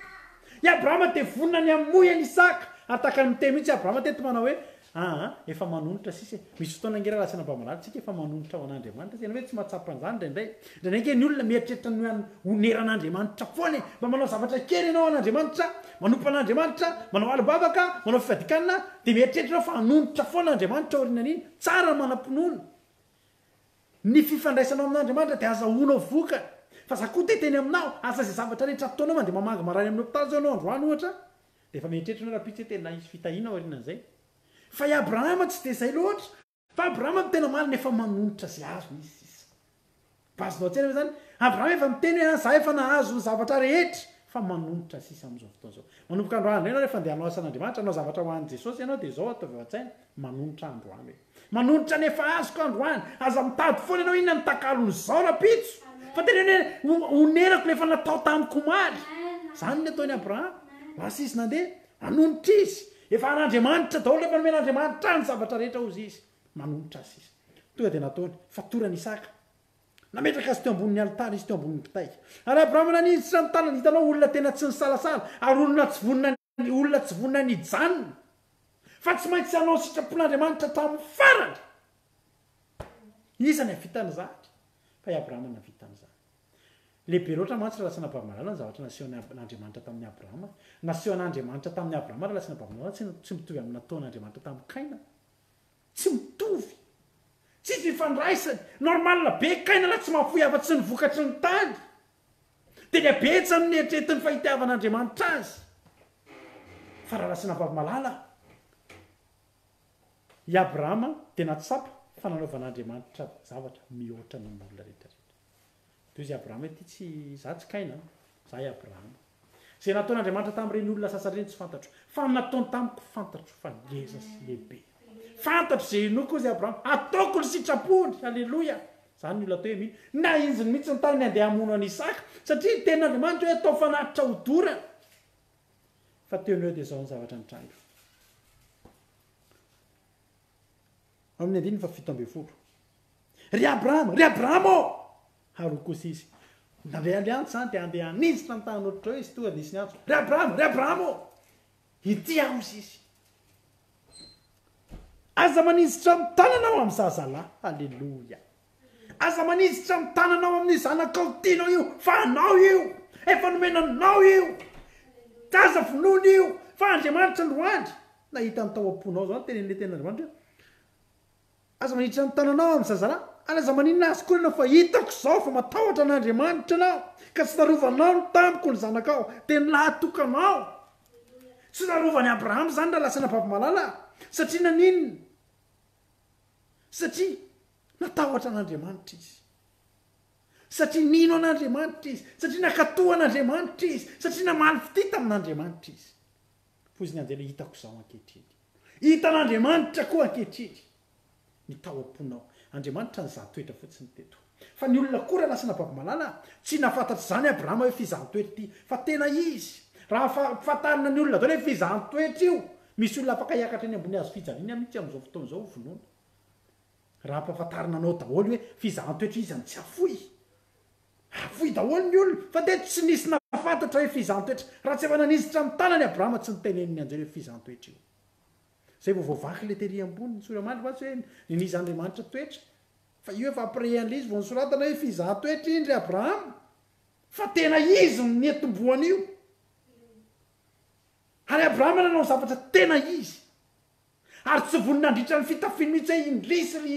A: I Abrahama dia vonona ny hamoy an'i Isaka. Ary tahaka ny miteny mihitsy i Abrahama teto manao hoe, Aa, efa manonitra sisa e. Misy fotoana ange raha lasa nampamalala tsika efa manonitra ho an'Andriamanitra. Tena hoe tsy mahatsapa an'izany indraindray. Indraindray ange ny olona mieritreritra ny hoe honeran'Andriamanitra foana e. Mba manao zavatra kely ianao an'Andriamanitra, manompo an'Andriamanitra, manao alim-bavaka, manao fifadikanina, dia mieritreritra ianao fa hanonitra foana Andriamanitra aorianan'iny. Tsara ny manam-pinoana. Ny fifandraisanao amin'Andriamanitra dia azahoanao vokany. Fa za koa te hiteny aminao, asa izay zavatra rehetra ataonao, mandeha mamangy marary amin'ny hopitaly izao ianao androany ohatra, dia efa mieritreritra ianao rahampitso hoe tena hisy fitahiana aorianan'izay. Fa i Abrahama tsy dia izay loatra. Fa Abrahama no tena marina, efa manonitra izay azony izy sisa. Mba azonao an-tsaina ve izany? Abrahama efa miteny hoe an, za efa nahazo ny zavatra rehetra. Fa manonitra sisa amin'izao fotoana izao. Manomboka androany indray ianao rehefa andeha hanao asan'Andriamanitra, hanao zavatra ho an'i Jesosy ianao dia izao ataovy ao an-tsaina, manonitra androany hoe. Manonitra ny efa azoko androany. Aza mitady foana ianao inona ny takalon'izao rahampitso. Fa teneno hoe onerako ilay efa natao tamiko omaly. Izany no nataon'i Abrahama. Lasa izy nandeha, manonitra izy. Efa an'Andriamanitra daholo, efa nomen'Andriamanitra ahy ny zavatra rehetra hozy izy. Manonitra sisa. Tonga dia nataony. Fatorany Isaka. Nametraka azy teo ambonin'ny alitara izy, teo ambonin'ny kitay. Ary Abrahama naninjitra ny tanany. Hitanao, olona tena tsy nisalasala, ary olona tsy vonona, olona tsy vonona ny hijanona. Fa tsy maintsy hanao ny sitrapon'Andriamanitra hatramin'ny farany. Iza ny hahavita an'izany? Fa i Abrahama nahavita an'izany. Lehibe loatra mantsy raha latsina Abamalala ny zavatra nasehon'Andriamanitra tamin'i Abrahama. Nasehon'Andriamanitra tamin'i Abrahama raha latsina Abamalala tsy, tsy mitovy amin'ny nataon'Andriamanitra tamin'i Kaina. Tsy mitovy. Tsisy ifandraisany. Normal be Kaina raha tsy mahafoy afa-tsy ny vokatry ny tany. Dia ny habetsany no eritreretin'ny fa itiavan'Andriamanitra azy. Fa raha latsina Abamalala, i Abrahama dia nahatsapa fa nanaovan'Andriamanitra zavatra mihoatra noho ny olona rehetra rehetra. Dia hoy izy Abrahama, Ity tsy, izaho tsy Kaina an, izaho i Abrahama. Izay nataon'Andriamanitra tamin'ireny olona sasany ireny tsy fantatro, fa ny nataony tamiko fantatro fa ngeza sy lehibe. Fantatro izay inoako, hoy izy Abrahama, ataoko ny sitrapony. Aleloia! Izany ny olona atao hoe mino. Nahinjiny mihitsy ny tanany handeha hamono an'i Isaka, satria ny tenin'Andriamanitra hoe atao fanatitra hodorana. Fa teo no eo dia izao ny zavatra nitranga. Ao amin'ny andininy faha 17. Ry Abrahama, ry Abrahama ô! Ary hoy kosa izy, Nandre an'ilay antso izany dia handeha haninjitra ny tanany ohatr'izao izy, tonga dia nisy niantso, Ry Abrahama, ry Abrahama ô! Ity aho, hoy izy. Aza maninjitra ny tananao amin'ny zazalahy. Aleloia. Aza maninjitra ny tananao amin'ny zanakao tianao io, fa anao io. Efa nomena anao io. Aza vonoina io, fa Andriamanitra androany nahita ny tao am-ponao. Izao no tenenin'ilay tenin'Andriamanitra hoe, Aza maniditra ny tananao amin'ny zazalahy, ary aza maninona azy koa ianao, fa hitako izao fa matahotra an'Andriamanitra ianao, ka tsy narovanao ny tamiko ny zanakao, dia ny lahatokanao. Tsy narovan'i Abrahama izany raha lasa nababy-malala, satria naninona? Satria natahotra an'Andriamanitra izy. Satria nino an'Andriamanitra izy. Satria nankatò an'Andriamanitra izy. Satria namaly fitia tamin'Andriamanitra izy. Hoy izy ny anjely hoe, Hitako izao ankehitriny. Hitan'Andriamanitra koa ankehitriny ny tao am-ponao. Andriamanitra nizaha toetra fotsiny teto. Fa ny olona koa raha lasa nababy-malala, tsy nahafantatra izany Abrahama hoe fizahan-toetra ity. Fa tena izy. Raha fantarina ny olona daholo hoe fizahan-toetra io, misy olona afaka hiakatra eny ambony hazo fijaliana mihitsy amin'izao fotoana izao ho vonoina. Raha ampahafantarina anao daholo hoe fizahan-toetra iza no tsy hafoy. Hafoy daholo ny olona, fa teto tsy nisy nahafantatra hoe fizahan-toetra. Raha tsy efa nanisitra ny tanany Abrahama tsy nitenenin'ny anjely hoe fizahan-toetra io. Izay vao voavaky ilay tery ambony, ny sora-mandry mantsy hoe niniza Andriamanitra toetra. Fa io efa après an'ilay izy vao nosoratana hoe fizahan-toetra iny ry Abrahama. Fa tena izy no niantombohan'io. Ary Abrahama nanao zavatra tena izy. Ary tsy vonona nandritra ny fitafiany mihitsy hoe indrisy ry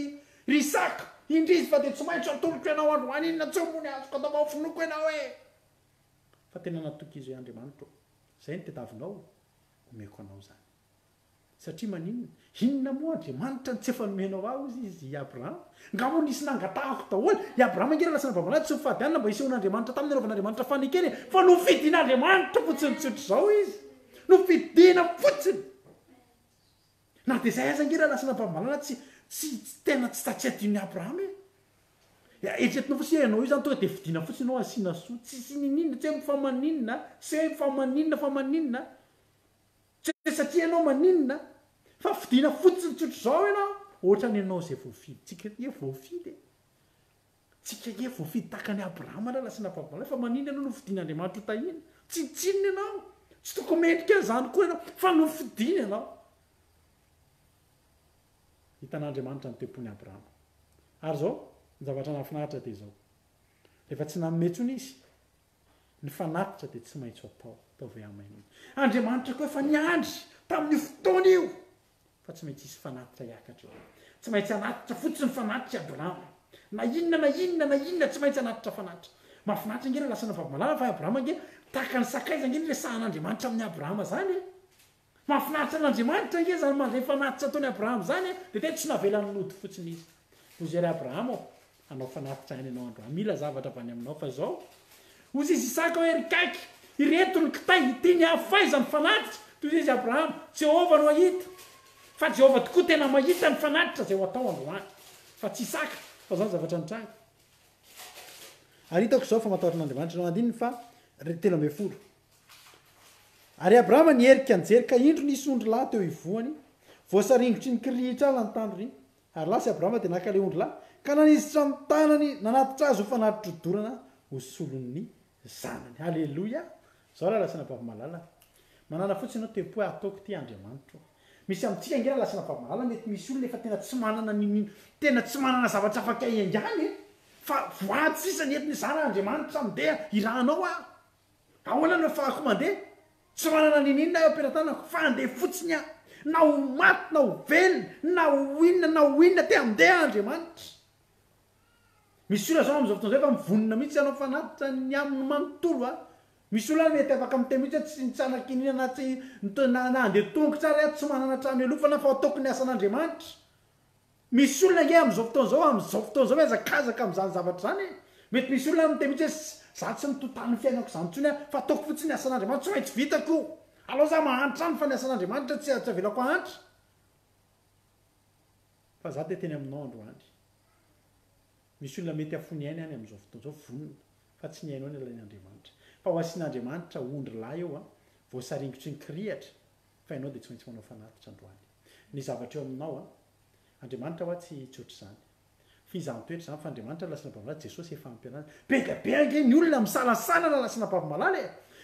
A: ry Isaka, indrisy fa dia tsy maintsy atolotro ianao androany inona tsy moa ny azoko atao fa hovonoiko ianao e! Fa tena natoky izy hoe Andriamanitro ô, izay no tadiavinao, omeko anao izany. Satria maninona? Inona moa Andriamanitra no tsy efa nomenao ahy hozy izy i Abrahama? Nga moa nisy nangatahako daholo? I Abrahama ange raha lasa navavalahy tsy nifady hanina mba hisehoan'Andriamanitra taminy hanaovan'Andriamanitra fanekena e! Fa nofidin'Andriamanitra fotsiny tsotr'izao izy. Nofidina fotsiny. Na dia izay aza ange raha lasa nampahamalala tsy tsy tena tsy tsy adinon'i Abrahama e. Eritreretinao fotsiny hoe ianao io izany tonga dia fidina fotsiny ianao asiana soa. Tsisy niniana, tsy hoe fa maninona, tsy hoe fa maninona fa maninona. Tsy hoe satria ianao maninona fa fidina fotsiny tsotr'izao ianao. Ohatran'ny ianao izay voafidy. Tsika anie voafidy e. Tsika anie voafidy tahaka an'i Abrahama raha lasa nampahamalala fa maninona ianao nofidin'Andriamanitra ho tahiana? Tsinontsinona ianao. Tsy tokony mendrika an'izany koa ianao fa nofidiny ianao. Hitan'Andriamanitra ny toe-pon'i Abrahama. Ary izao, ny zavatra nahafinaritra dia izao. Rehefa tsy nanome intsony izy, ny fanatitra dia tsy maintsy ho atao. Ataovy hamainina. Andriamanitra koa efa niandry tamin'io fotoana io fa tsy maintsy hisy fanatitra hiakatra eo. Tsy maintsy hanatitra fotsiny fanatitra i Abrahama. Na inona na inona na inona tsy maintsy hanatitra fanatitra. Mahafinaritra ange raha lasa navavy-malala fa i Abrahama ange tahaka ny sakaiza ange ny resahan'Andriamanitra amin'i Abrahama izany e. Mahafinaritra an'Andriamanitra ange izany mandray fanatitra ataon'i Abrahama izany e! Dia tena tsy navelany nody fotsiny izy. Hoy ry Abrahama ô, hanao fanatitra ihany ianao androany. Mila zavatra avy any aminao fa izao. Hoy izy Isaka hoe, Ry kaiky! Ireto ny kitay, ity ny afo, f'aiza ny fanatitra? Toy izay izy Abrahama, Jehovah no hahita. Fa Jehovah tokoa tena mahita ny fanatitra izay ho atao androany. Fa tsy Isaka, fa izao ny zavatra nitranga. Ary hitako izao fa matahotra an'Andriamanitra ianao. Andininy faha 13. Ary Abrahama niherika nijery, ka indro nisy ondry lahy teo ivohony, voasaringotry ny kirihitra ala ny tandrony. Ary lasa i Abrahama dia naka ilay ondry lahy, ka nanisitra ny tanany, nanatitra azy ho fanatitra hodorana ho solon'ny zanany. Haleloia! Izao rahalahy sy anabavy malala, manana fotsiny ianao toe-po hoe ataoko ity Andriamanitro. Misy amintsika ange rahalahy sy anabavy malala, mety misy olona efa tena tsy manana n'inon'inona, tena tsy manana zavatra afaka hiaingàna e! Fa voady sisa ny entiny, izaho raha Andriamanitra mindeha hirahanao aho. Ahoana no afahako mandeha? Tsy manana n'inon'inona aho eo am-pelatanako fa handeha fotsiny aho. Na ho maty na ho velona, na ho inona na ho inona, te handeha aho Andriamanitra. Misy olona izao amin'izao fotoana izao efa mivonona mihitsy hanao fanatitra ny aminy manontolo a. Misy olona mety afaka miteny mihitsy hoe tsy tsy hanan-kinina na tsy na na handeha tongotra ary aho tsy manana trano hialofana fa ataoko ny asan'Andriamanitra. Misy olona ange amin'izao fotoana izao, amin'izao fotoana izao mihazakazaka amin'izany zavatra izany e. Mety misy olona miteny mihitsy hoe za tsy mitontany ny fiainako izany intsony aho fa ataoko fotsiny ny asan'Andriamanitra, tsy maintsy vitako io. Alao za mahantra any fa ny asan'Andriamanitra tsy tsy avelako hahantra. Fa za te hiteny aminao androany. Misy olona mety hafoy ny ainy any amin'izao fotoana izao, vonona, fa tsy ny ainao no ilain'Andriamanitra. Fa ho asian'Andriamanitra ondry lahy eo an, voasaringotry ny kirihatra, fa ianao dia tsy maintsy manao fanatitra androany. Ny zavatra eo aminao an, Andriamanitra hoa tsy tsy ohatr'izany. Fizaham-toetra izany fa Andriamanitra lasina bavy Jesosy efa ampy anazy. Be dia be ange ny olona misalasala raha lasina bavy malala e!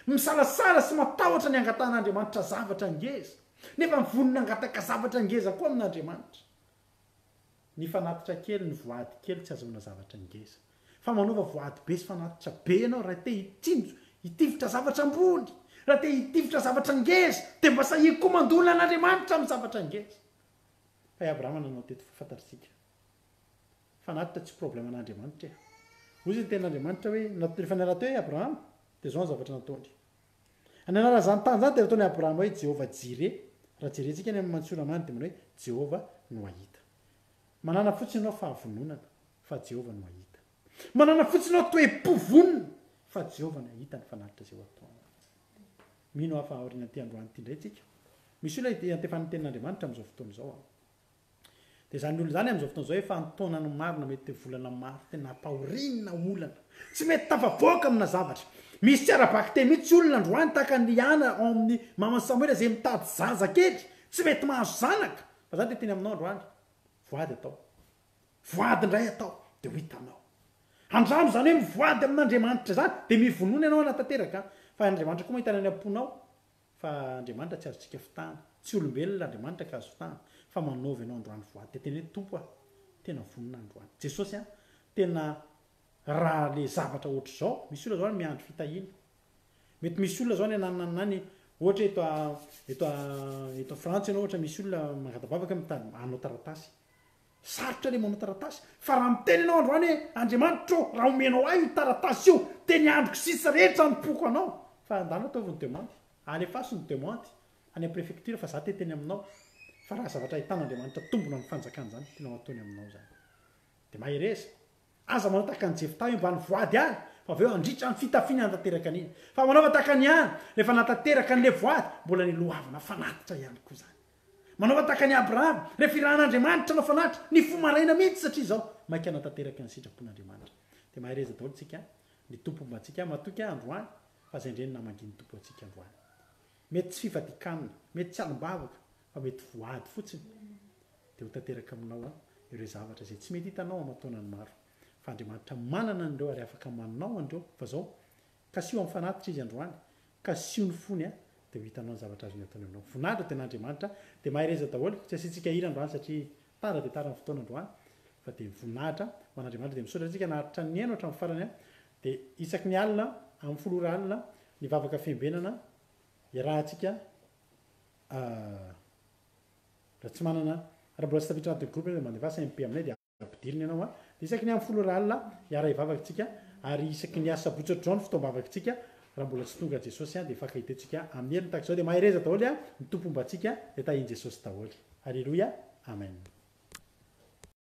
A: Misalasala sy matahotra ny hangatahan'Andriamanitra zavatra ngeza. Nefa mivonona hangataka zavatra ngeza koa amin'Andriamanitra. Ny fanatitra kely, ny voady kely tsy azahoana zavatra ngeza. Fa manaova voady be sy fanatitra be ianao raha te hitsinjo, hitifitra zavatra ambony. Raha te hitifitra zavatra ngeza, dia mba sahia koa mandona an'Andriamanitra amin'ny zavatra ngeza. Fa i Abrahama nanao teto fa fantatr'isika. Fanatitra tsy problème an'Andriamanitra e. Hoy izy ny tenin'Andriamanitra hoe, rehefa niala teo i Abrahama, dia izao ny zavatra nataony. Ny anaran'izany tany izany dia nataon'i Abrahama hoe Jehovah Jireh. Raha jerentsika any amin'ny mantsoramany dia manao hoe Jehovah no hahita. Manàna fotsiny ianao fahavononana fa Jehovah no hahita. Manàna fotsiny ianao toe-po vonona fa Jehovah no hahita ny fanatitra izay ho ataonao. Mino aho fa aorian'ity androany ity indray tsika. Misy olona iantefan'ny tenin'Andriamanitra amin'izao fotoana izao an. Dia izany olona izany amin'izao fotoana izao efa an-taonany maro na mety volana maro tena ampahoriana olana. Tsy mety tafavoaka amina zavatra. Misy tsy ara-bakiteny mihitsy olona androany tahaka an'i Ana ao amin'ny maman'i Samoela izay mitady zaza kely, tsy mety mahazo zanaka. Fa za dia teny aminao androany, voady atao. Voady indray atao dia ho hitanao. Andramo izany hoe mivoady amin'Andriamanitra izany dia mivonona ianao hanatanteraka. Fa Andriamanitra koa mahita ny any am-ponao. Fa Andriamanitra tsy azontsika fitahana. Tsy olombelona Andriamanitra ka azo fitahana. Fa manaova ianao androany voady. Dia tena hoe Tompo a! Tena vonona androany. Jesosy a! Tena raha le zavatra ohatr'izao, misy olona zao any miandry fitahiana. Mety misy olona zao any anananana any, ohatra eto eto eto Frantsa ianao ohatra misy olona mangata-bavaka mitady hanao taratasy. Sarotra le manao taratasy fa raha miteny ianao androany hoe Andriamanitra ô raha omenao ahy io taratasy io dia ny androko sisa rehetra hanompoako anao fa andana ataovy ny demande alefaso ny demande any am prefecture fa za te hiteny aminao fa raha zavatra ahitan'Andriamanitra tombona ny fanjakana zany tena ho ataony aminao zany dia mahereza aza manao tahaka an'i Jefta hoe mba nivoady ahy fa avy eo handritra ny fitafiany hanatanteraka an'iny fa manaova tahaka an'i Ana rehefa natanteraka an'ilay voady mbola niloavana fanatitra ihany koa zany Manaova tahaka an'i Abrahama, rehefa irahan'Andriamanitra hanao fanatitra, nifoha maraina mihitsy satria izao maika hanatanteraka ny sitrapon'Andriamanitra. Dia mahereza daholo tsika, ny Tompo homba antsika, matoky aho androany fa izay indray no namangian'ny Tompo antsika androany. Mety tsy fifadian-kanina, mety tsy alom-bavaka, fa mety voady fotsiny dia ho tanteraka aminao ireo zavatra izay tsy mety hitanao aman-taonany maro. Fa Andriamanitra manana an'ireo ary afaka manao an'ireo, fa izao, kasiho amin'ny fanatitra Izy androany, Kasiho ny fony a, dia ho hitanao ny zavatra azony ataony aminao. Voninahitra tena Andriamanitra, dia mahereza daholo, tsy asiantsika hira androany satria tara dia tara ny fotoana androany, fa dia voninahitra ho an'Andriamanitra, dia misaotra antsika naharitra nihaino hatramin'ny farany a, dia isaky ny alina amin'ny folo ora alina ny vavaka fiambenana iarahantsika raha tsy manana, raha mbola tsy tafiditra anatin'ny groupe ianao dia mandefasa MP aminay dia. Ampidirina ianao an. Dia isaky ny amin'ny folo ora alina hiara hivavaka tsika ary isaky ny asabotsy ohatr'izao ny fotoam-bavaka tsika raha mbola tsy tonga Jesosy an dia hifankahita eo tsika amin'ny heriny tahaka izao dia mahereza daholo an ny Tompo homba antsika dia tahian'i Jesosy daholo. Aleloia Amen.